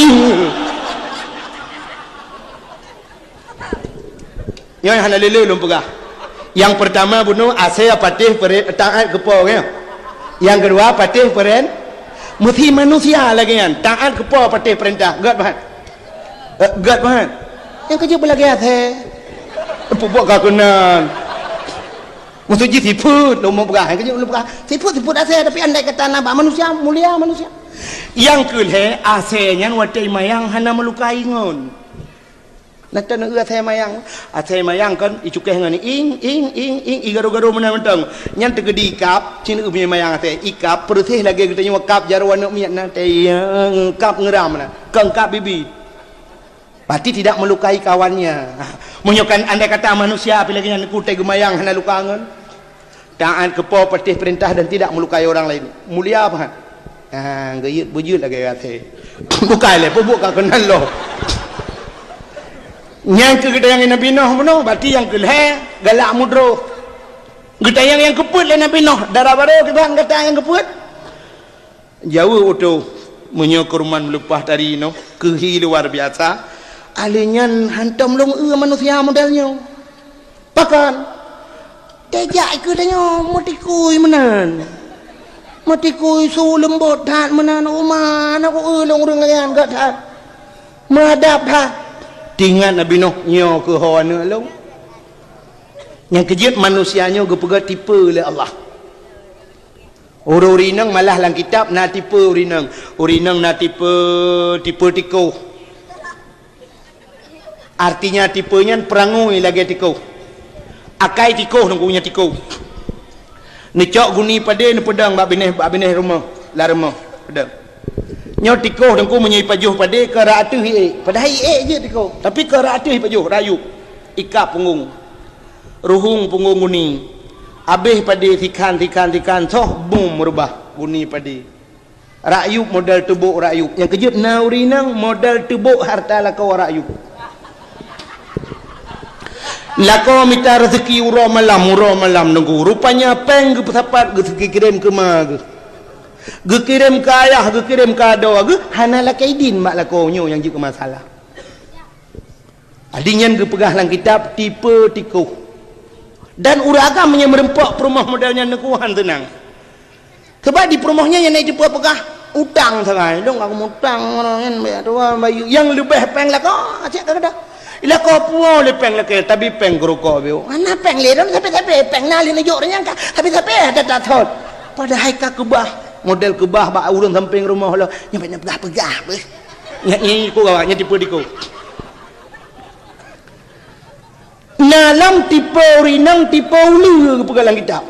Nyoe hana lé-lé lôn peugah. Nyang peurtama bunoe asai patéh peuré-, taát keu po, nyoe. Nyang keudua patéh peurén-, meusi manusia lagée nyan, taát keu po patéh peurintah. Gét, Pak? Eh, gét, Pak? Nyang keujeuet beulagée asai. Peubuet ka keunan. Maksud jih sifeuet, lôn peugah. Nyang keujeuet lôn peugah. Sifeuet, sifeuet asai, tapi andai kata na bak manusia, mulia manusia. Nyang keu lhée, asai nyan watée imayang hana meulukai ngon. Na teuneuk asai mayang. Asai mayang kon icukéh ngon ing, ing, ing, ing, igaro-garo meunan mantong. Nyan teukeudi ikab, cit imayang asai. Ikab, peureuséh lagée geutanyoe kab jaroe aneuk miet na, tayang kab ngeuram na. Kon kab bibi. Berarti tidak melukai kawannya. Meunyoe kan andai kata manusia pih lagèe nyan, kutai geumayang hana luka ngon. Taat keu Po, patuh peurintah dan tidak melukai orang lain. Mulia pahat. Ha, geuyeuet beujeuet lagèe gasé. Bukai lé, peubuet ka keunan lom. Nyang keu geutanyong Nabi Nuh bunoe, berarti nyang keu lhèe galak mudroh. Geutanyong nyang keupeuet lé Nabi Nuh, dara barô kiban gata nyang keupeuet? Jaweueb utôh, meunyoe keuruman meuleupah tari nyoe, keuhi luar biasa, alèh nyan hantom lôn eu manusia model nyoe. Pakon? Teuh jak keu tanyoe meutikui meunan. Meutikui su leumbot that meunan, uma na ku eu lôn ureueng lagèe nyan gèt that. Meuadab that. Teuingat Nabi Nuh, nyoe keuh ho aneuk lôn. Nyang keujeuet manusia nyoe geupeugah tipe lé Allah. Ureueng-ureueng inong malah lam kitab na tipe ureueng inong. Ureueng inong na tipe, tipe tikoh. Artinya tipe nyan peurangui lagèe tikoh. Akai tikoh, nunggu nyan tikoh. Neucok guni padé neupeudong bak binéh, bak binéh rumoh, lam rumoh. Peudong. Nyoe tikoh teungku meunyoe ipajoh padé keu rot ateueh iék. Padahai iék jeuet tikoh, tapi keu rot ateueh ipajoh, rot yup. Ikab punggong. Ruhueng punggong guni. Abéh padé sikhan, sikhan, sikhan, soh bum reubah guni padé. Rot yup model teubok rot yup. Nyang keujeuet na ureueng inong model teubok harta lakoe rot yup. Lakoe mita reuzeki uroe malam, uroe malam nunggu. Rupanya péng geupeusapat geukirém keu ma geuh. Geukirém keu ayah, geukirém keu adoe geuh, hana lakèe idin bak lakoe nyoe nyang jeuet keu masalah. Adi nyan geupeugah lam kitab tipe tikoh. Dan ureueng agam nyang meureumpok peurumoh model nyan neukuhan teunang. Sebab di peurumoh nyan nyang na jipeugah utang sagai. Dong aku mutang ngon nyan, banyak tuan bayu. Nyang leubeh péng lakoe, cit ka keudeh. Lakoe puwoe lé péng lakèe, tapi péng keurukok biôh. Hana péng lé, dong sabe-sabe, péng na lé neujok ureueng nyan ka, sabe-sabe ada tathon. Padahai ka keubah, model keubah bak ureueng sampéng rumoh lo. Nyan banyak peugah-peugah beuh. Nyan, nyan, ku gawat, nyan tipe tikoh. Na lam tipe ureueng inong, tipe uleue geupeugah lam kitab.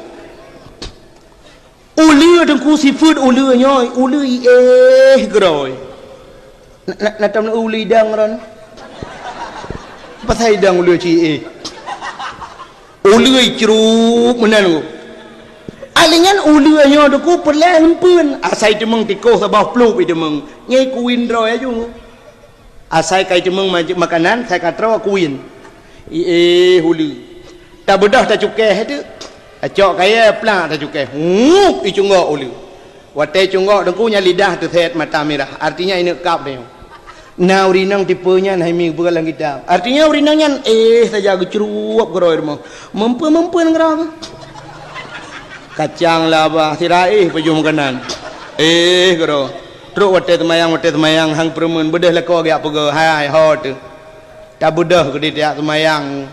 Uleue teungku sifeuet uleue nyoe, uleue iéh keudroe. Na, na, na tom uleue idang ron? Pasai idang uleue ci iéh. Uleue icrup meunan teungku. Alèh nyan uleue nyoe teungku peureulèe eumpeuen. Asai teumeung tikoh saboh pluek iteumeung. Nyai kuin droe aju. Asai kai teumeung ma-, makanan, sai ka troe kuin. Iéh uleue. Tabeudôh tacukèh teuk. Acok kayèe plak tacukèh. Hup, icunggok uleue. Watèe cunggok teungku nyan lidah teusét mata mirah. Artinya ineuk kab tanyoe. Na ureueng inong tipe nyan hai mi geupeugah lam kitab. Artinya ureueng inong nyan éh saja geucruwop keudroe rumoh. Meumpeuen-meumpeuen keudroe. Kacang laba sira éh pajoh makanan. Éh keudroe. Trok watèe seumayang, watèe seumayang han peureumeun beudôh lakoe geujak peugah, "Hai, ho teuh." Tabeudôh keudéh tajak seumayang.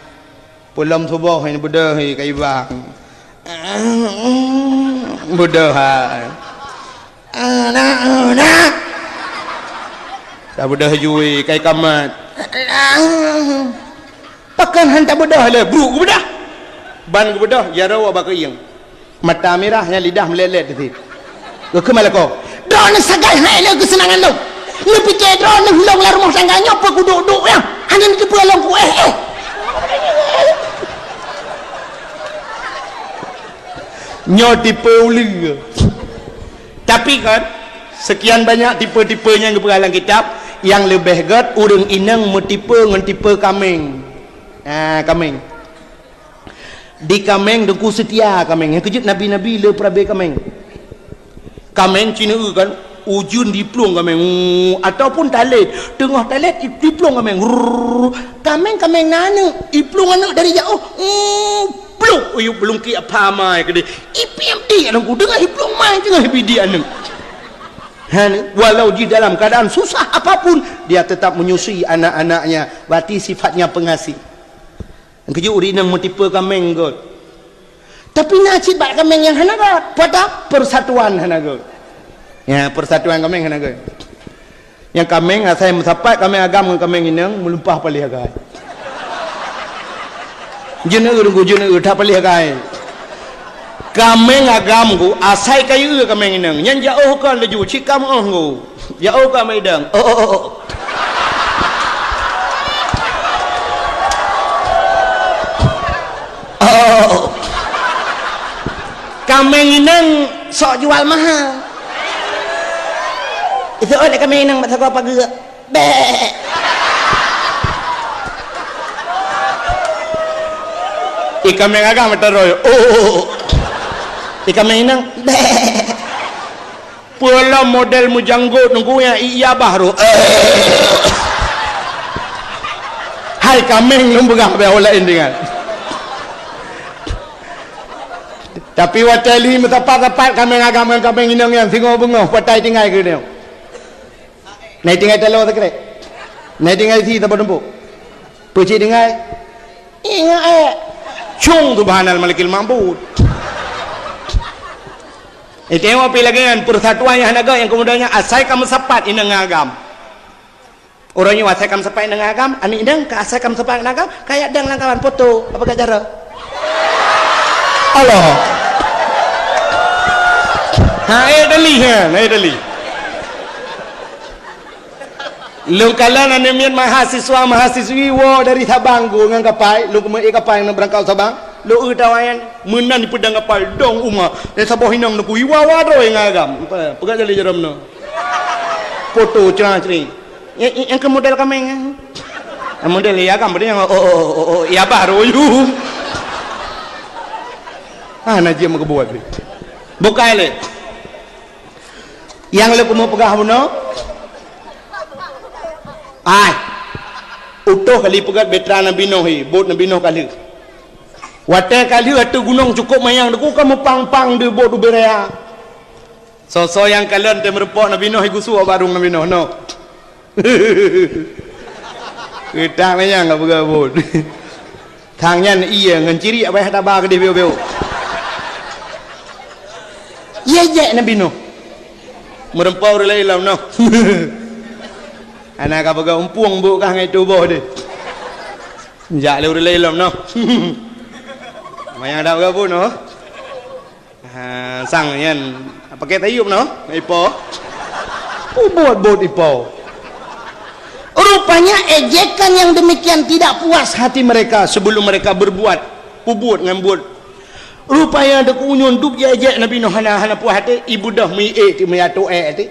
Peulom suboh nyan beudôh kayèe bang. Beudôh hai. Anak, anak. Tabeudôh jui kayèe kamat. Pakon han tabeudôh lé, brok geubeudôh. Ban geubeudôh, jaroe bak keuieng. Mata mirah nyan lidah meulét-lét teuh. Geukheun lakoe, "Droeneuh sagai hai lé keuseunangan lôn. Neupike droeneuh lôn lam rumoh tangga nyoe peukuduek-duek nyan. Hana neuteupeue lôn kuéh éh." Nyoe tipe uleue. Tapi kan, sekian banyak tipe-tipe nyang geupeugah lam kitab, nyang leubeh gèt ureueng inong meutipe ngon tipe kaméng. Ah, kaméng. Di kaméng teungku seutia kaméng. Nyang keujeuet nabi-nabi le peurabé kaméng. Kaméng ci neu-eu kan, ujeuen diplueng kaméng. Uu, ataupun talét, teungoh talét i-, diplueng kaméng. Rrrr. Kaméng, kaméng na aneuk, iplueng aneuk dari jaoh. Uu, pluek, uyup beulungkik apa mai keudéh. Ipiep di aneuëk teungoh iplueng mai teungoh ibidik aneuk. Ha, walau di dalam keadaan susah apapun, dia tetap menyusui anak-anaknya. Berarti sifatnya pengasih. Nyang keujeuet ureuëng inong meutipe kaméng gèt. Tapi na cit bak kaméng nyang hana gèt. Peue ata? Persatuan hana gèt. Ya, persatuan kaméng hana gèt. Nyang kaméng asai meusapat kaméng agam ngon kaméng inong meulumpah paléh agai. Jeuet neu-eu teungku, jeuet neu-eu that paléh agai. Kaméng agam ku asai kayue kaméng inong. Nyan jaoh kon laju, cit ka meuoh ku. Jaoh ka meudong. Oh, oh, oh, oh. Kaméng inong sok jual mahal. Iseuôt lé kaméng inong bak sagoe pageue. Bek. Ié kaméng agam meuteurôi. Oh. Ié kaméng inong. Bek. Peue lom model meujanggot nunggu nyang ié bah roh. Hai kaméng lôn peugah bak ureueng laén deungon. Tapi watèe lhi meusapat-sapat kaméng agam ngon kaméng inong nyan singoh beungoh patai tinggai keu nyoe. Na tinggai taloe sikrek. Na tinggai sie saboh tumpôk. Peucit tinggai. Ingat eh. Cung subhanal malikil ma'bud. Eh, tengok pi lagèe nyan persatuan nyang hana gèt nyang keumudian nyan asai ka meusapat inong ngon agam. Uroe nyoe asai ka meusapat inong ngon agam, aneuk inong ka asai ka meusapat ngon agam, ka jak dang lam kawan foto, apa gak cara? Allah. Ha, eh, dali, ha, eh, dali. Lôn kalon aneuk miet mahasiswa-mahasiswi woe dari Sabang go ngon kapai, lôn keumeue kapai ngon beurangkat Sabang, lôn eu tawa nyan meunan dipeudong kapai dong uma, dan saboh inong neukui wawa droe ngon agam. Peugah jali jaroe meunoe. Foto cerah-cerih. Nyang, nyang, nyang keu model kaméng nyan. Nyang model ya kan, model nyang, oh, oh, oh, oh, oh, ya bah royum. Ah, na jeuet meukeubeuet. Bukai lé. Nyang lé keumu peugah bunoe. Ai. Utoh kali peugah betra Nabi Nuh, eh, bot Nabi Nuh ka lheueh. Watèe ka lheueh ateueh gunong cukôp manyang, deuk ka meupang-pang di bot ubé raya. Soe-soe nyang kalon teumeureumpok Nabi Nuh, gusue bak barong Nabi Nuh, noh. Keutak manyang ka peugah bot. Thang nyan ié ngon ciriek payah taba keudeh biôh-biôh. Ié jek Nabi Nuh. Meureumpok ureueng laén lom noh. Hana ka peugah umpueng bot kah ngon tuboh deh. Jak lé ureueng laén lom noh. Manyang dak peugah bot noh. Ha, sang nyan, pakai tayub noh, ipo. Ubot-bot ipo. Rupanya ejekan yang demikian tidak puas hati mereka sebelum mereka berbuat, pubuet ngon buet. Rupanya deuk unyun duek jejek Nabi Nuh hana, hana puas até, ibeudôh meuiék ti meuyato ék até.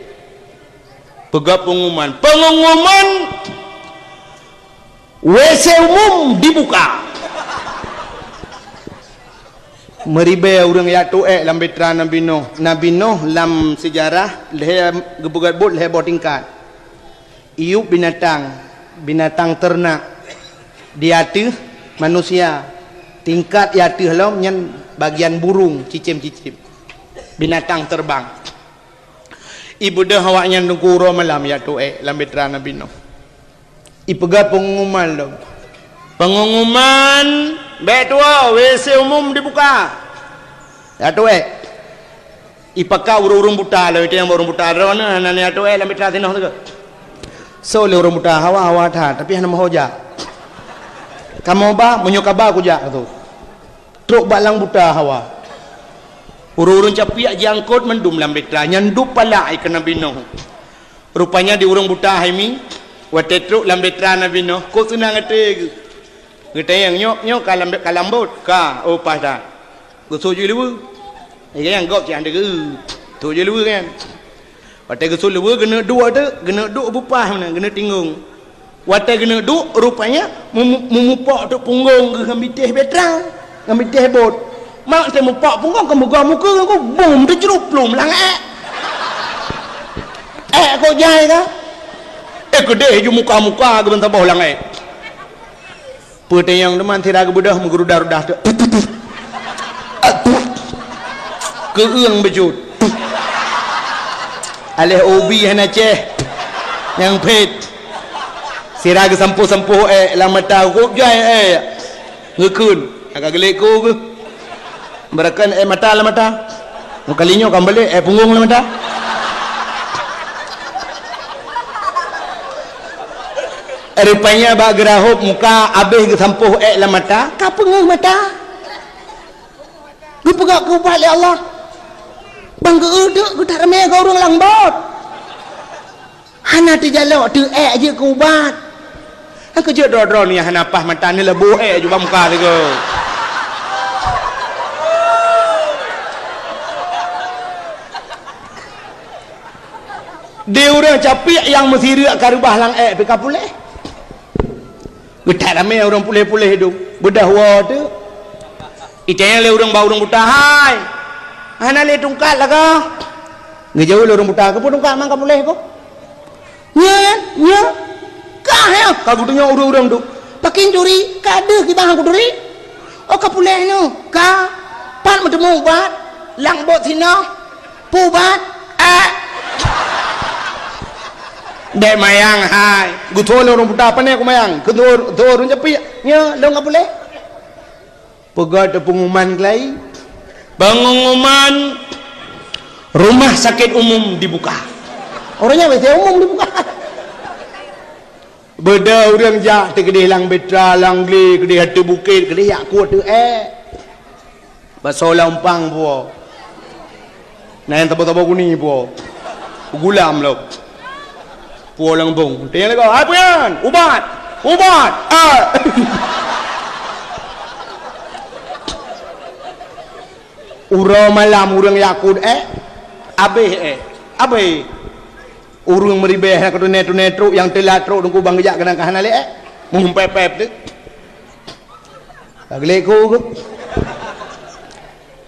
Peugah pengumuman. Pengumuman, W C umum dibuka. Meuribèe ureueng jak toh ék lam bahtera Nabi Nuh. Nabi Nuh lam seujarah lhèe geupeugöt bot lhèe boh tingkat. Iyup binatang, binatang teurenak, di ateueh manusia, tingkat di ateueh lom nyan bagian burung, cicém-cicém, binatang terbang. Ibeudôh awaknyan teungku uroe malam jak toh ék lam bahtera Nabi Nuh. Ipeugah pengumuman lom. Pengumuman, bèk tuwoe, W C umum dibuka. Jak toh ék. Ipakat ureueng-ureueng buta lom, itu nyang ureueng buta droeneuh hana jak toh ék lam bahtera sinoe teuka. Soe lé ureueng buta, hawa, hawa that, tapi hana meuho jak. Kamoe ba, meunyoe ka ba kujak tu. Trok bak lam buta hawa. Ureueng-ureueng capiak jiangkot mandum lam bahtera, nyan duek palak keu Nabi Nuh. Rupanya di ureueng buta hai mi, watèe trok lam bahtera Nabi Nuh, kok seunang até geuh. Geutanyong, "Nyoe, nyoe ka lam, ka lam bot?" "Ka." "Oh, paih that." Geusut jih luweue. Nyang gob cit hana geu-, sut jih luweue nyan. Watèe geusut luweue, geuneuk duek teuk, geuneuk duek beupaih meunan, geuneuk tinggong. Watèe geuneuk duek, rupanya mu-, mu-, mupok teuk punggong geuh ngon bitéh bahtera, ngon bitéh bot. Mak teuh mupok punggong, keu meugoe mukeue ngon bum teucrup pluem lam ék. Ék kok jai ka? Ék keudeh ju muka-muka geuh ban saboh lam ék. Peutanyong teuma sira geubeudôh meugerudah-rudah teuk. Keueung beujeuet. Aléh ubi hana céh. Nyang phét. Sira geusampôh-sampôh ék lam mata, kok jai ék. Geukheun. Ka geulék ku geuh. Beurakan ék mata lam mata. Meukalinyoe ka meubalék ék punggong lam mata. Rupanya bak geurahop muka abéh geusampôh ék lam mata, ka peungeuh mata. Geupeugah keu ubat lé Allah. Ban geu-eu teuk geutak ramé keu ureueng lam bot. Hana teujalok teuk ék jeuet keu ubat. Nyang keujeuet droe-droe nyan hana paih mata neuleubôh ék ju bak muka sigoe. Di ureuëng capiek nyang meusireuk ka reubah lam ék pih ka puléh. Geutak ramé ureuëng puléh-puléh dum. Beudah woe teuh. Itanyong lé ureuëng bak ureuëng buta, "Hai, hana lé tungkat lagoe?" Geujaweueb lé ureuëng buta, "Keupeue tungkat man ka puléh ko?" "Nyan, nyan. Kah nyan." Ka geutunyok ureuëng-ureuëng tu. "Pakén turi, ka deuh kiban kuturi." "Oh, ka puléh nyoe." "Ka. Pat meuteumé ubat?" "Lam bot sinoe." "Peue ubat?" "Eh." Dek mayang hai. Geutho lé ureuëng buta, "Pane kumayang?" "Keu ureuëng capiek." "Nyoe, lôn ka puléh." Peugah teuh peunguman keulai. Peunguman rumah sakit umum dibuka. Ureuëng nyan biasa umum dibuka. Beudah ureuëng jak teukeudeh lam bitra, lam glé, keudeh ateueh bukét, keudeh jak kueh ateueh ék. Basoe lam umpang puwoe. Na nyang tabo-tabo guni puwoe. Gulam lom. Puwoe lam geubong. Tanyong lé gob, "Hai peue nyan?" "Ubat." "Ubat." Ah. Uroe malam ureuëng jak kueh ék. Abéh ék. Abéh. Ureuëng meuribée hana keutuné-tuné trok, nyang teulat trok teungku bang geujak keunan ka hana lé ék. Meuhempép-pép teuh. Ka geulék ku geuh.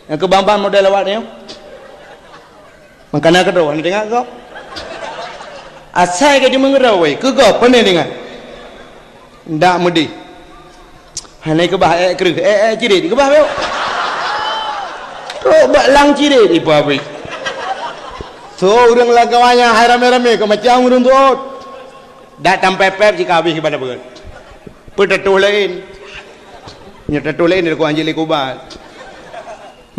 Nyang keu ban-ban model awak nyoe. Mangkana keudroe hana teuingat gob. Asai ka jimeungeurau wai, keu gob pane teuingat. Ndak meudeh. Hana keubah ék kreueh, ék, ék cirét keubah bacut. Trok bak lam cirét ipa abéh. Soe ureuëng lam kawan nyan hai ramé-ramé keu macam ureuëng tuôt. Dak tampép-pép cit ka abéh kiban na peugét. Peue tatoh laén. Nyoe tatoh laén di lakoe anjeuk lé kubat.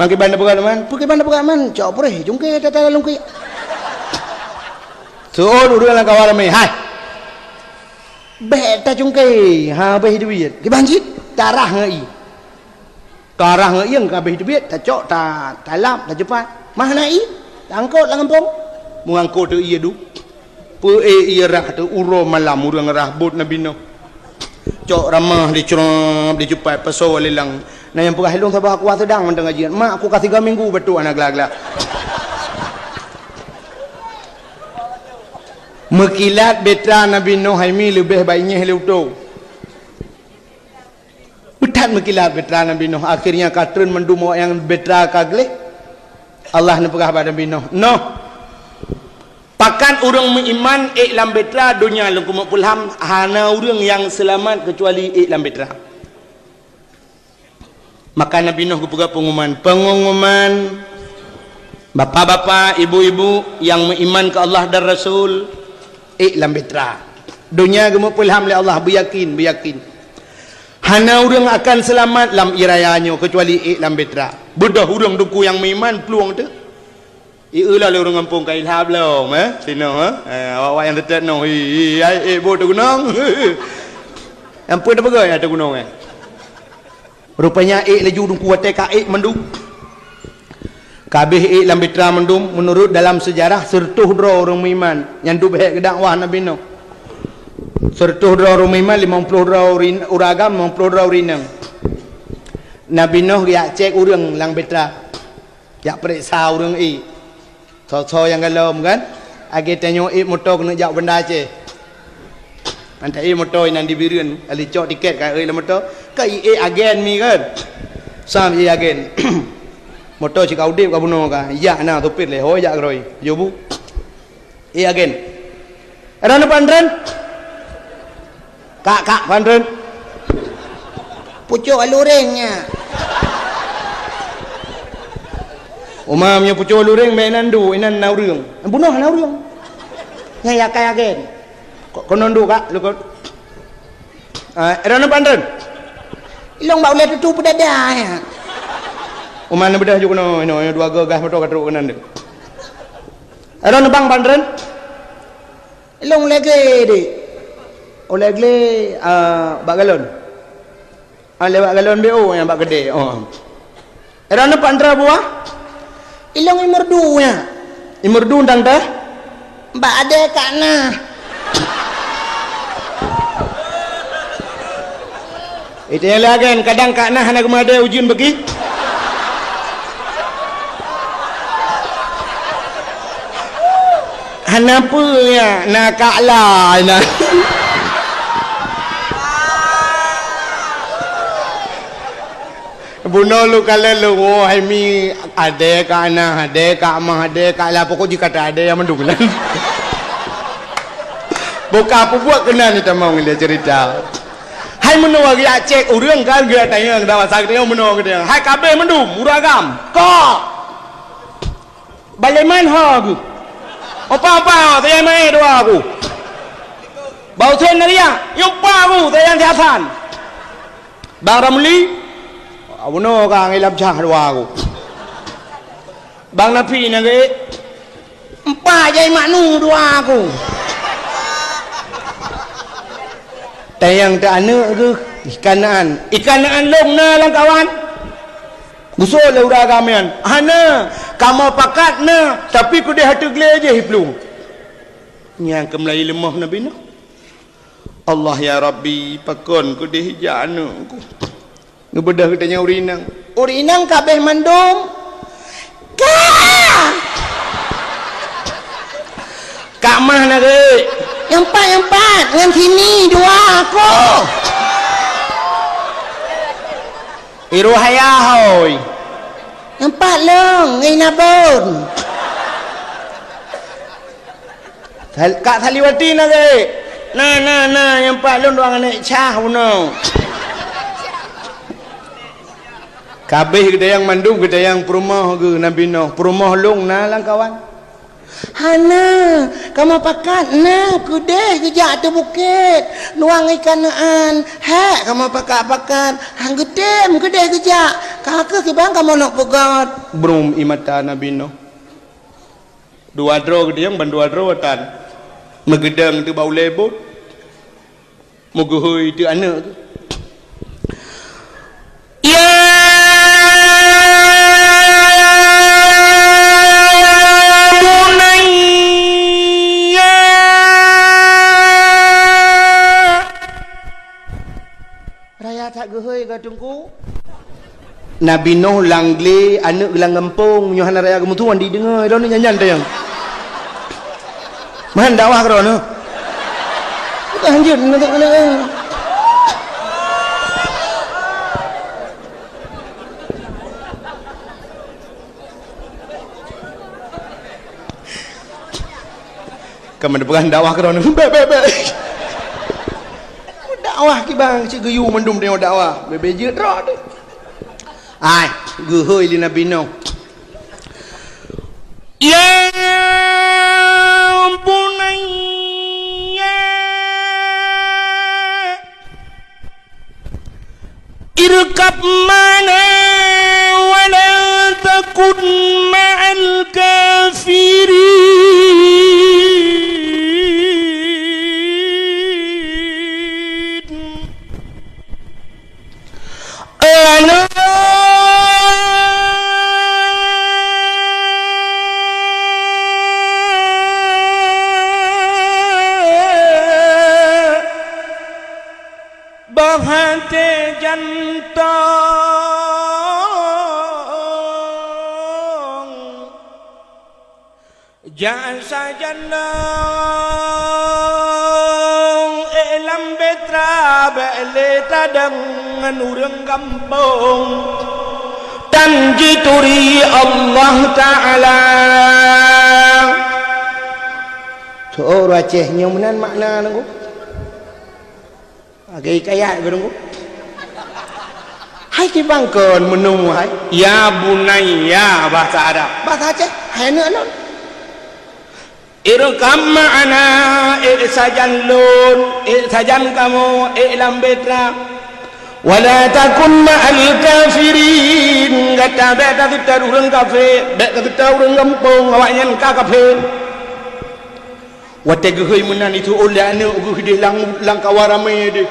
Man kiban na peugét man, peue kiban na peugét man, cok preh, cungké tata lalong keuyak. Seuôt ureuëng lam kawan ramé, "Hai! Bék tacungké, ha abéh duit. Kiban cit, tarah ngon ié." Tarah ngon ié ka abéh teubiet, tacok, ta-, talap, tacupat. Mah na ié, taangkot lam gampông. Meuangkot teuh ié duek. Peu-ék ié rhah teuh uroe malam ureuëng rhah bot Nabi Nuh. Cok ramah dicrop, dicupat, pasoe lé lam. Na nyang peugah, "Lôn saban kuah seudang mantong ngaji. Mak ku ka tiga minggu batuk hana glah-glah." Meukilat beutra Nabi Nuh hai mi leubeh baik nyeh lé utoe. Beuthat meukilat beutra Nabi Nuh, akhirnya ka treun mandum awak nyang beutra ka gleh. Allah neupeugah bak Nabi Nuh, "Nuh, pakat ureuëng meuiman ék lam beutra donya lôn keumeuk peulham, hana ureuëng nyang seulamat keucuali ék lam beutra." Maka Nabi Nuh geupeugah peunguman, "Peunguman, bapak-bapak, ibu-ibu nyang meuiman keu Allah dan Rasul, ék lam beutra. Donya geumeupeulham lé Allah, beuyakin, beuyakin. Hana ureuëng akan seulamat lam ié raya nyoe keucuali ék lam beutra." Beudôh ureuëng teungku nyang meuiman plueng teuh. Ié lom lé ureuëng gampông ka ilhab lom, eh, sinoe, eh. Eh, awak-awak nyang teutet noh, hi, hi, hai, ék bot teugunong. Nyang peue teupeugah nyang teugunong, eh. Rupanya ék laju teungku watée ka ék mandum. Ka abéh ék lam beutra mandum, meunurot dalam seujarah, seureutôh droe ureuëng meuiman nyang duek beuhék geudakwah Nabi Nuh. Seureutôh droe ureuëng meuiman, limong ploh droe ureuëng agam, limong ploh droe ureuëng inong. Nabi Nuh geujak cék ureuëng lam beutra. Jak peuriksa ureuëng ék. Soe-soe nyang galom kan? Akhé tanyoe ék moto keuneuk jak Banda Aceh. Mantong ék moto inan di Bireuen, ali cok tiket ka ék lam moto. Ka ék agen mi kan? Sam ék agen. Moto cit ka udeb ka bunoe ka. Jak na supir lé, ho jak keudroe. Jobu. Ék agen. Rana pantren. Kak, kak, pantren. Pucok luring nyan. Uma meunyoe pucok luring, meunan du, inan na ureuëng. Bunoe na ureuëng. Nyang yakai agen. Ko-, konon du, kak, lukot. Ah, rana pantren. Ilong bak ulée tutu peudada, ya. Uma na beudah ju keunoe, inoe, inoe dua gagah moto ka trok keunan deh. Rana bang pantren. Ilong lagée deh. Oh, lagée, ah, bak galon. Ah, lewat galon B O nyang bak keudè. Oh. Rana pantra buah. Ilong imerdu nya. Imerdu tang teh. Bak adé kak nah. Itu yang lagan, kadang kak nah hana geumadé ujeuen bagi. Hana peue nyan, na kak la na. Bunoe lôn kalon lôn, oh, hai mi, adèe kak na, adèe kak ma, adèe kak la, pokok jih ka ta adèe nyang mandum nyan. Buka peubuet keunan ni tamong lé cerita. Hai meunoe geujak cek ureueng kan, geujak tanyong, dak masa geutanyong meunoe geutanyong. Hai kabeh mandum, ureueng agam. Kok! Baleman ho geuh. Opa-opa, tayang maé dua ku. Bang Hussein Nariah, nyoe pa ku, tayang si Hasan. Bang Ramli, bunoe ka ngilam cah dua ku. Bang Nafi na geuék, empat jai maknu dua ku. Tayang teu aneuk geuh, ikanaan. Ikanaan lôn na lam kawan. Geusoe lé ureueng agam nyan, "Hana, kamoe pakat na, tapi keudeh ateueh glé jih iplueng." Nyang keumeulayi leumoh Nabi Nuh. "Allah ya Rabbi, pakon keudeh jak aneuk ku?" Geubeudôh geutanyoe ureueng inong. Ureueng inong kabeh mandum. Ka! Kak mah na geuh. Nyang pat, nyang pat, ngon sini dua ku. Iroh ayah hôi. Nyang pat lôn ngon Inabon. Sal-, Kak Saliwati na geuh. Na, na, na, nyang pat lôn dua aneuk cah bunoe. Kabeh geutayang mandum geutayang peurumoh geuh Nabi Nuh. Peurumoh lôn na lam kawan. Hana, kamoe pakat na keudeh geujak ateueh bukét, nuang ikan neuan. Hék, kamoe pakat-pakat, han geutem keudeh geujak. Ka keuh kiban kamoe neuk peugöt. Brum ie mata Nabi Nuh. Dua droe geutayang ban dua droe tan. Meugeudong teuh bak ulèe bot. Meugeuhôi teuh aneuk geuh. Ya bunayya. Raya that geuhôi ka Teungku. Nabi Nuh lam glé, aneuk geuh lam gampông, nyoe hana raya geumeutuan dideungoe, droeneuh nyan-nyan teuh nyang. Meuhan dakwah keudroe neuh. Bukan hanjeuet, ka meupeugah dakwah keudroe neuh. Bèk, bèk, bèk. Dakwah kiban cit geuyue mandum tanyoe dakwah. Bèk, bèk jeuet droe teuh. Ai, geuhôi lé Nabi Nuh. Ya bunayya, irkab ma'ana wa la takun ma'al kafirin. Bah até jantong, jak sajan lôn, ék lam beutra, bèk lé tadong ngon ureueng gampông, tan jituri Allah Ta'ala. Tho, ureueng Aceh nyoe meunan makna nangku. Lagèe hikayat geuh nangku. Hai kiban kon meuneu hai. Ya bunayya bahasa Arab. Bahasa Aceh, hai aneuk lôn. Irkab ma'ana, ék sajan lôn, ék sajan kamoe, ék lam beutra. Wa la takun ma'al kafirin, gata bèk taseutôt ureueng kafé, bèk taseutôt ureueng gampông, awaknyan ka kafé. Watèe geuhôi meunan, jiteu'ôn lé aneuk geuh deh lam, lam kawan ramé deh.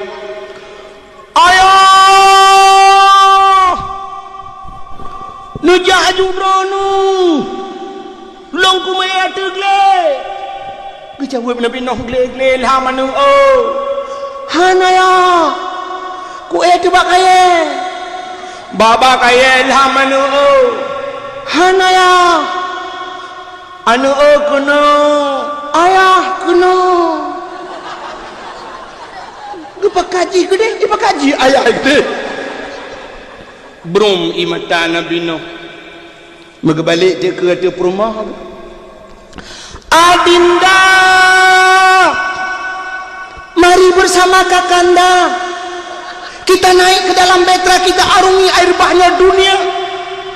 Ayah! Neujak aju droeneuh! Lôn keumeue ateueh glé! Geujaweueb Nabi Nuh, glé-glé lham aneuk, oh! Hana, yah! Kuék teuh bak kayèe! Bak, bak kayèe lham aneuk, oh! Hana, yah! Aneuk, oh, keunoe! Peukaji keudeh, ipeukaji ayah keudeh. Brom ie mata Nabi Nuh. Meugeubalek teuk keu ateueh peurumoh. Adinda, mari bersama kakanda. Kita naik ke dalam bahtera, kita arungi air bahnya dunia.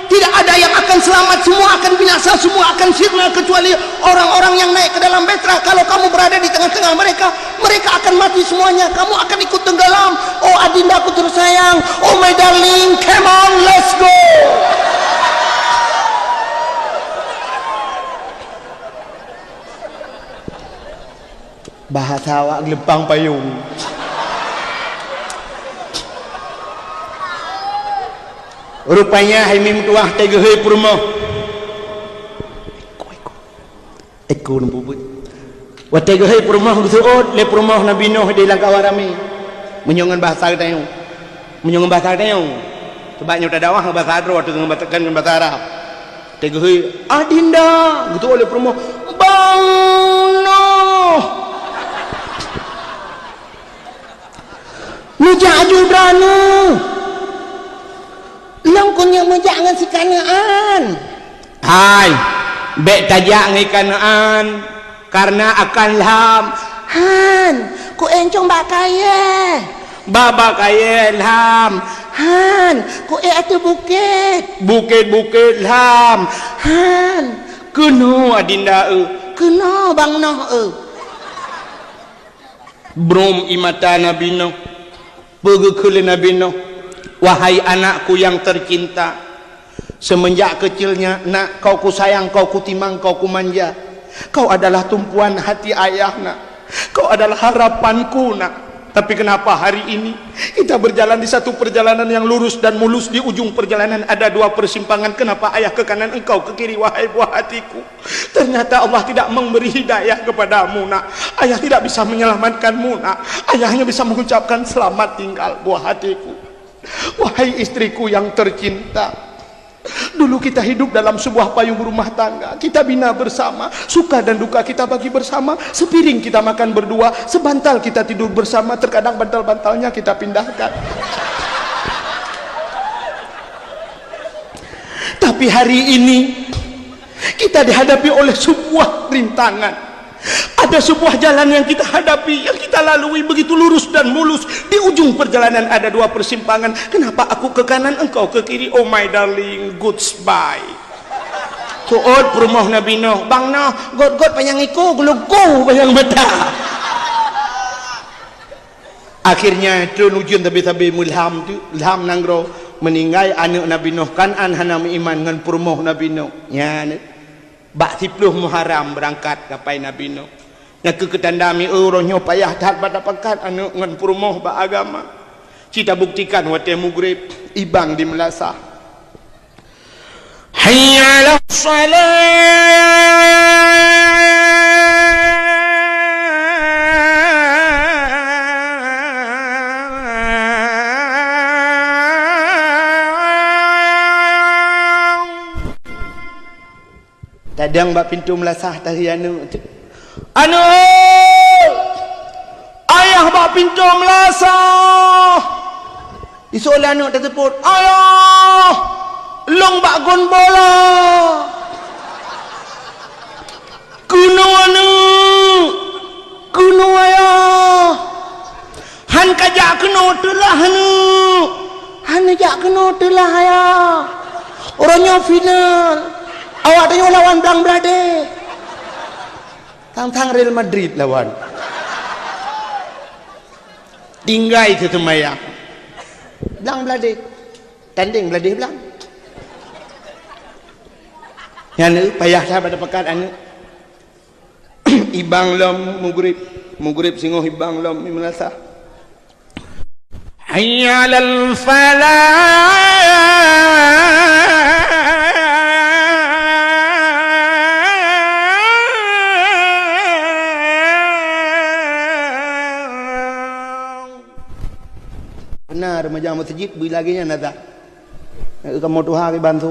Tidak ada yang akan selamat, semua akan binasa, semua akan sirna, kecuali orang-orang yang naik ke dalam bahtera. Kalau kamu berada di tengah-tengah mereka, mereka akan mati semuanya. Kamu akan ikut tenggelam. Oh adindaku tersayang, oh my darling, come on, let's go. Bahasa awak geuleumpang payong. Rupanya hai meutuah teuh geuhôi peurumoh. Eko, eko. Eko neubeubeut. Watée geuhôi peurumoh geuseuôt lé peurumoh Nabi Nuh di lam kawan ramé. Meunyoe ngon bahasa geutanyoe. Meunyoe ngon bahasa geutanyoe. Sebab nyoe tadakwah ngon bahasa droe ateueh ngon bahasa, ngon bahasa Arab. Teuh geuhôi, "Adinda!" Geuseuôt lé peurumoh, "Bang Nuh! Neujak aju droeneuh! Lôn keuneuk meujak ngon si Kanaan!" "Hai, bék tajak ngon Kanaan, kareuna akan lham." "Han, keuh éncong bak kayée." "Bak, bak kayée lham." "Han, keuh éh ateueh bukét." "Bukét-bukét lham." "Han." "Keunoe adinda eu." "Keunoe bang Nuh eu." Brom ie mata Nabi Nuh. Peugeuh kheun lé Nabi Nuh, "Wahai anakku yang tercinta, semenjak kecilnya, nak, kau kusayang, kau kutimang, kau kumanja. Kau adalah tumpuan hati ayah, nak. Kau adalah harapanku, nak. Tapi kenapa hari ini kita berjalan di satu perjalanan yang lurus dan mulus, di ujung perjalanan ada dua persimpangan? Kenapa ayah ke kanan, engkau ke kiri, wahai buah hatiku?" Ternyata Allah tidak memberi hidayah kepadamu, nak. Ayah tidak bisa menyelamatkanmu, nak. Ayah hanya bisa mengucapkan, "Selamat tinggal, buah hatiku." Wahai istriku yang tercinta, dulu kita hidup dalam sebuah payung rumah tangga. Kita bina bersama, suka dan duka kita bagi bersama. Sepiring kita makan berdua, sebantal kita tidur bersama. Terkadang bantal-bantalnya kita pindahkan. Tapi hari ini, kita dihadapi oleh sebuah rintangan. Ada sebuah jalan yang kita hadapi, yang kita lalui begitu lurus dan mulus. Di ujung perjalanan ada dua persimpangan. Kenapa aku ke kanan, engkau ke kiri? Oh my darling, goodbye. Seuôt peurumoh Nabi Nuh, "Bang Nuh, göt-göt panyang iku, geulugu panyang mata." Akhirnya, trön ujeuen sabe-sabe meulham teuk, lham nanggroe, meuninggai aneuëk Nabi Nuh Kanaan hana meuiman ngon peurumoh Nabi Nuh. Nyan, bak siplôh Muharram beurangkat kapai Nabi Nuh. Nyan keuh keutanda mieu uroe nyoe payah that bak tapakat aneuëk ngon peurumoh bak agama. Ci tabuktikan watée mugreb, ibang di meulasah. Hayya 'alas shalah. Tadong bak pintoe meulasah tahi aneuëk. "Aneuëk! Ayah bak pintoe meulasah!" Iseuôt lé aneuëk taseupôt, "Ayah! Lôn bak gon bola!" "Keunoe aneuëk! Keunoe ayah!" "Han kajak keunoe teulah aneuëk!" "Han neujak keunoe teulah ayah! Uroe nyoe final! Awak tanyoe lawan Blang Bladeh!" Sang-sang Real Madrid lawan. Tinggai teuseumayang. Blang Bladeh. Tandeng Bladeh Blang. Nyan, eh, payah that bak tapakat aneuëk. Ibang lom mugreb. Mugreb singoh ibang lom meulasah. Hayya 'alal falah. Beuna remaja meuseujid beu lagée nyan azan. Kamoe tuha kiban su.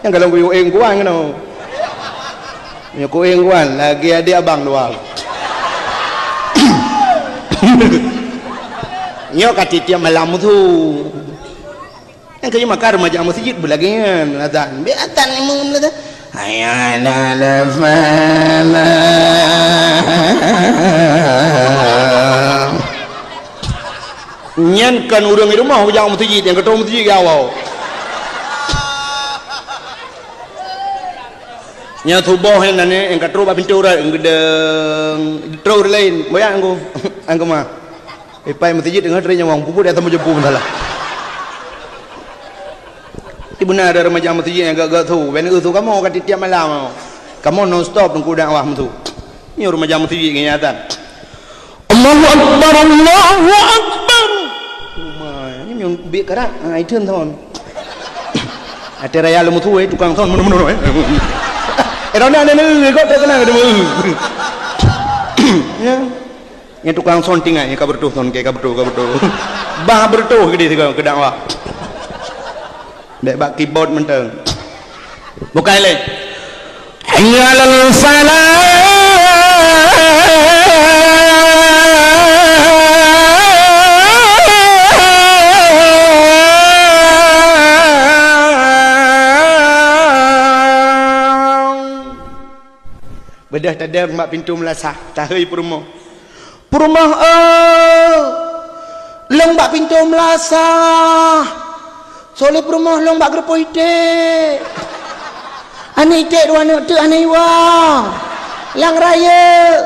Nyang ka lôn kuyue kuan keunoe. Nyoe kuéng kuan lagée adék abang dua. Nyoe ka tiep-tiep malam musoh. Nyang keu maka remaja meuseujid beulagèe nyan azan. Bèk azan imum lagèe, "Hayya 'alal falah." Nyan kon ureueng di rumoh jak meuseujid, nyang keudroe meuseujid ya awai. Nyang suboh nyan, nyan, nyang ka trok bak pintoe urat, geudeng, trok ureueng laén, boyak angku, angku ma. Ipai meuseujid teungoh trok nyawong, puput dak sama jepu masalah. Ibu na ada remaja meuseujid nyang gak-gak su, ben eu su kamoe ka tiep-tiep malam. Kamoe non stop teungku dakwah meusu. Nyoe remaja meuseujid ngon azan. Allahu Akbar, Allahu Akbar. Oh my, nyoe biek karat. Ha, itu thon. Até raya leumu tu, eh, tukang thon meunoe-meunoe, eh. Eh, ronda ada ni, kau tak kenal ada mu. Ya. Nyan tukang thon tinggai, ka beureutoh thon, ka beureutoh, ka beureutoh. Bah beureutoh geude sigoe keu dakwah. Bèk bak keyboard mantong. Bukai lé. Hayya 'alal falah. Beudôh tadong bak pintoe meulasah, tahôi peurumoh. Peurumoh, eh, lôn bak pintoe meulasah. Soe lé peurumoh lôn bak geureupoh iték. Aneuk iték dua aneuk teuk hana iwoe. Nyang rayeuk,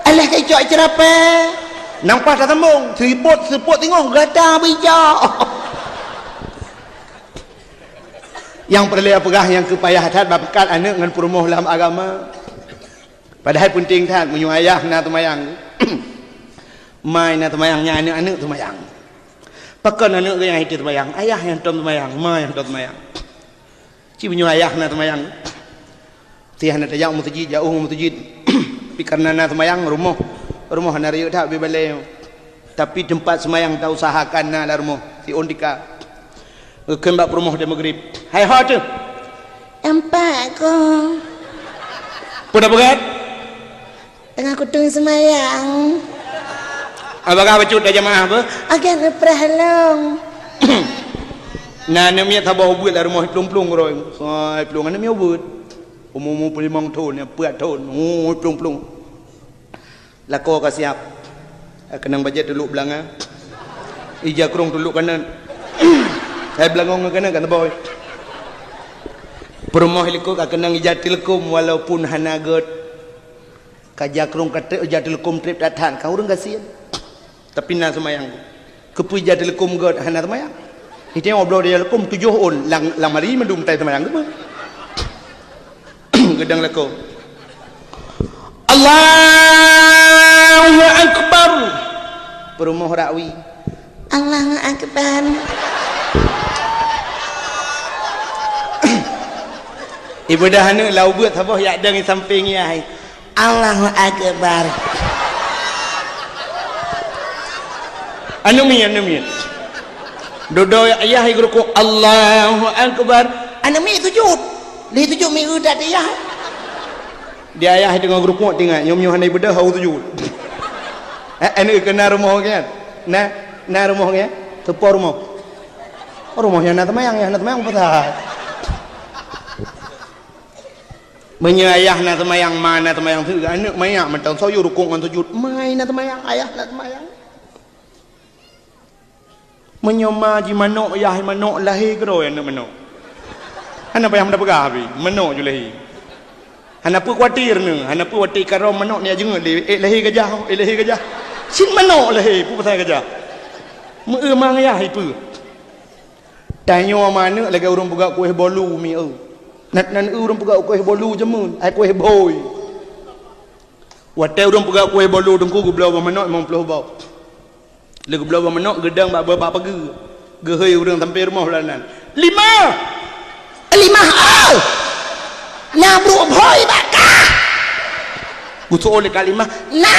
alah ka icok iceurapée. Nang paih tasambong, seupôt, seupôt singoh gata beujak. Nyang peureulée peugah nyang keu payah that bak peukat aneuk ngon peurumoh lam agama. Padahai peunteng that meunyoe ayah na teumayang, ma na teumayang, nyan aneuk-aneuk teumayang. Pakon aneuk geuh nyang hana teumayang? Ayah nyang tom teumayang, ma nyang tom teumayang. Ci meunyoe ayah na teumayang, ti hana tajak meuseujid, jauh meuseujid. Tapi kareuna na teumayang, rumoh, rumoh hana rayeuk that ubé balée nyoe. Tapi teumpat seumayang tausahakan na lam rumoh, siôn tika. Geukheun bak peurumoh di Maghrib. Hai ho teuh? Empat ko. Peue na peugah? Teungoh kuteung seumayang. Apakah bacut dah jamaah apa? Akan neuprah lom. Na aneuk miet saboh ubeuet lam rumoh plueng-plueng uroe. Sai plueng aneuk miet ubeuet. Umu-umu peulimong thon, peuet thon. Oh, plueng-plueng. Lakoe ka siap. Keunong bajèe tulok beulanga. Ija krong tulok kanan. Hai beulangong kanan kan boy. Peurumoh likot ka keunong ija tileukom walaupun hana gèt. Ka ija krong ka trép, ija tileukom trép that-that ka ureueng gasien. Tapi na seumayang. Keupeue ija tileukom gèt hana seumayang? Iteueng bloe ija tileukom tujoh ôn lam, lam hari mandum tai seumayang keupeue? Geudong lakoe. Allahu Akbar. Peurumoh rakwi. Allahu Akbar. Ibadah aneuk lau beuet saboh yak dong di sampéng yah. Allahu Akbar. Aneuk miet, aneuk miet. Dudoe ayah i geurukuk, Allahu Akbar. Aneuk miet sujud. Lheuh sujud miet that ayah. Di ayah teungoh geurukuk tinggai, nyoe meunyoe hana ibeudôh hana sujud. Eh, aneuk keu na rumoh geuh? Na, na rumoh geuh? Teupo rumoh. Rumoh nyang na teumayang, nyang na teumayang peue that? Meunyoe ayah na teumayang, ma na teumayang, aneuk manyak mantong soe yue rukuk ngon sujud, ma na teumayang, ayah na teumayang. Meunyoe ma jimanok, yah manok, lahé keudroe aneuk manok. Hana payah meuda peugah pih, manok ju lahé. Hana peue khawatir neu, hana peue watèe karông manok neujak jeungeut lé, ék lahé gajah, ék lahé gajah. Cit manok lahé, peue pasai gajah. Meu-eu ma yah ipeue. Tanyoe ma aneuk lagèe ureueng peugöt kueh bolu mieu. Nan, nan ureueng peugöt kueh bolu jameun, ai kueh bhôi. Watèe ureueng peugöt kueh bolu teungku geubloe bak manok limong ploh boh. Lheuh geubloe bak manok geudong bak, bak pageue. Geuhôi ureueng sampoe rumoh lam nan. Limah! Limah, oh! Na brôk bhôi bak kah? Geuseuôt lé Kak Limah. Na,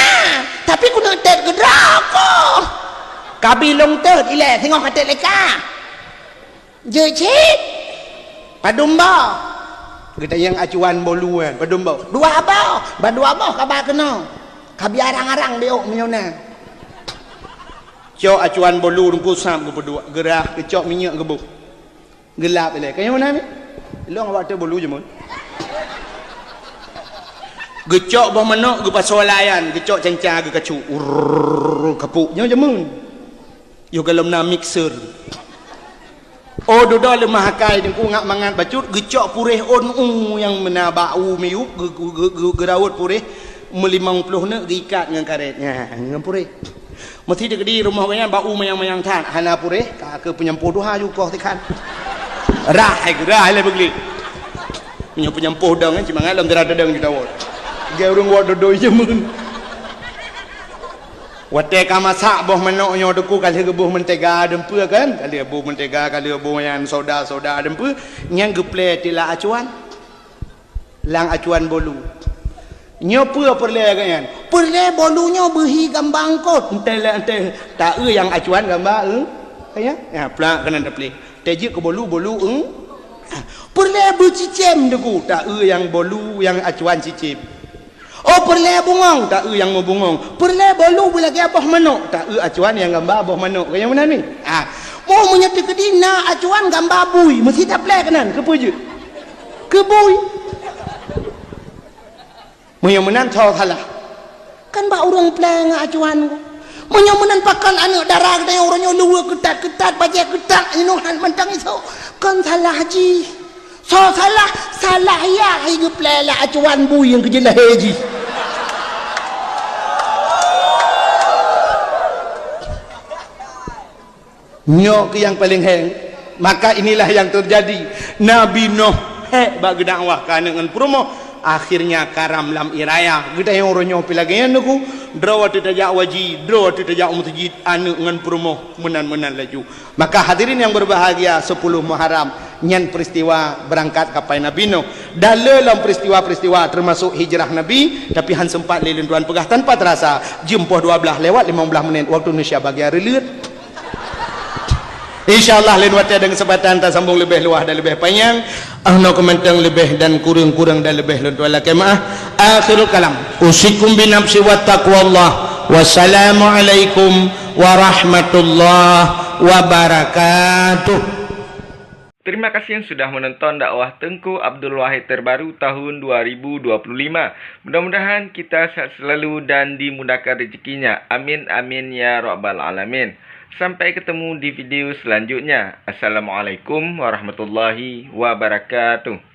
tapi keuneuk tét keudroe ko. Kabi lôn tét ilèe singoh ka tét lé kah. Jeuet cit. Padum boh? Geutanyong acuan bolu nyan, padum boh? Dua boh. Bak dua boh kaba keunoe. Kabi arang-arang biôk meunyoe na. Cok acuan bolu Teungku Sam geupeuduek, geurah, geucok minyeuk geuboh. Geulap ilée. Kayong na mi? Long awak teu bolu jeumeu. Geucok boh manok geupasoe layan, geucok canca geukacuk. Urrrr, kapuk. Nyoe jeumeu. Yoh golom na mixer. Oh, dudoe leumah akai Teungku ngat mangat bacut, geucok puréh ôn u nyang meunan bak u miyueb, geu-, geu-, geu-, geu-, geuraut puréh meulimong ploh neuk geuikat ngon karet. Nyan, ngon puréh. Meusi teukeudi rumoh gobnyan bak u manyang-manyang that, hana puréh, ka keu peunyampôh tuha ju koh sikhan. Rah hai geurah lé beuglik. Meunyoe peunyampôh dong, eh, ci mangat lom dara tadong ju tawot. Geu ureueng wot dodoi jeumeu. Watée ka masak boh manok nyoe Teungku ka lheueh geuboh mentega deumpeue kan? Ka lheueh boh mentega, ka lheueh boh nyan soda-soda deumpeue, nyan geuplée tila acuan. Lam acuan bolu. Nyoe peue peureulée geuh nyan? Peureulée bolu nyoe beuhi gamba eungkôt. Entée lé entée taeu nyang acuan gamba eung. Ya, ya plak keunan taplih. Tée jeuet keu bolu, bolu eung. Peureulée beucicém Teungku, taeu nyang bolu nyang acuan cicém. Oh, peureulée bungong, taeu nyang meubungong. Peureulée bolu beulagée boh manok, taeu acuan nyang gamba boh manok. Kayong meunan ni? Ah. Oh, meunyoe teukeudi na acuan gamba bui, meusi taplée keunan, keupeue jeuet? Keu bui. Meunyoe meunan soe salah. Kan bak ureueng plée ngon acuan ku. Meunyoe meunan pakon aneuk dara geutanyoe uroe nyoe luweue keutat-keutat, bajée keutat, inoe han mantong isoe. Kon salah jih. Soe salah? Salah yah hai geuplée lam acuan bui nyang keujeulahe jih. Nyoe keuh nyang paleng hék. Maka inilah yang terjadi. Nabi Nuh hék bak geudakwah keu aneuk ngon peurumoh, akhirnya karam lam ie raya. Geutanyoe uroe nyoe pih lagée nyan Teungku, droe teuh tajak waji, droe teuh tajak u meuseujid, aneuk ngon peurumoh meunan-meunan laju. Maka hadirin yang berbahagia, sepuluh Muharram nyan peristiwa beurangkat kapai Nabi Nuh. Dan le lom peristiwa-peristiwa termasuk hijrah Nabi, tapi han sempat lé lôn tuan peugah tanpa terasa, jeuem poh dua blaih lewat limong blaih menit waktu Indonesia bagian reuleuet. Insya Allah lain watée dan kesempatan tasambung leubeh luwah dan leubeh panyang. Ahnoe keumantöng leubeh dan kureueng-kureueng dan leubeh lôn tuan lakée meu'ah. Akhirul kalam. Usikum binafsi wa taqwallah. Wassalamualaikum warahmatullahi wabarakatuh. Terima kasih yang sudah menonton dakwah Teungku Abdul Wahid terbaru tahun dua ribu dua puluh lima. Mudah-mudahan kita sehat selalu dan dimudahkan rezekinya. Amin, amin, ya rabbal alamin. Sampai ketemu di video selanjutnya. Assalamualaikum warahmatullahi wabarakatuh.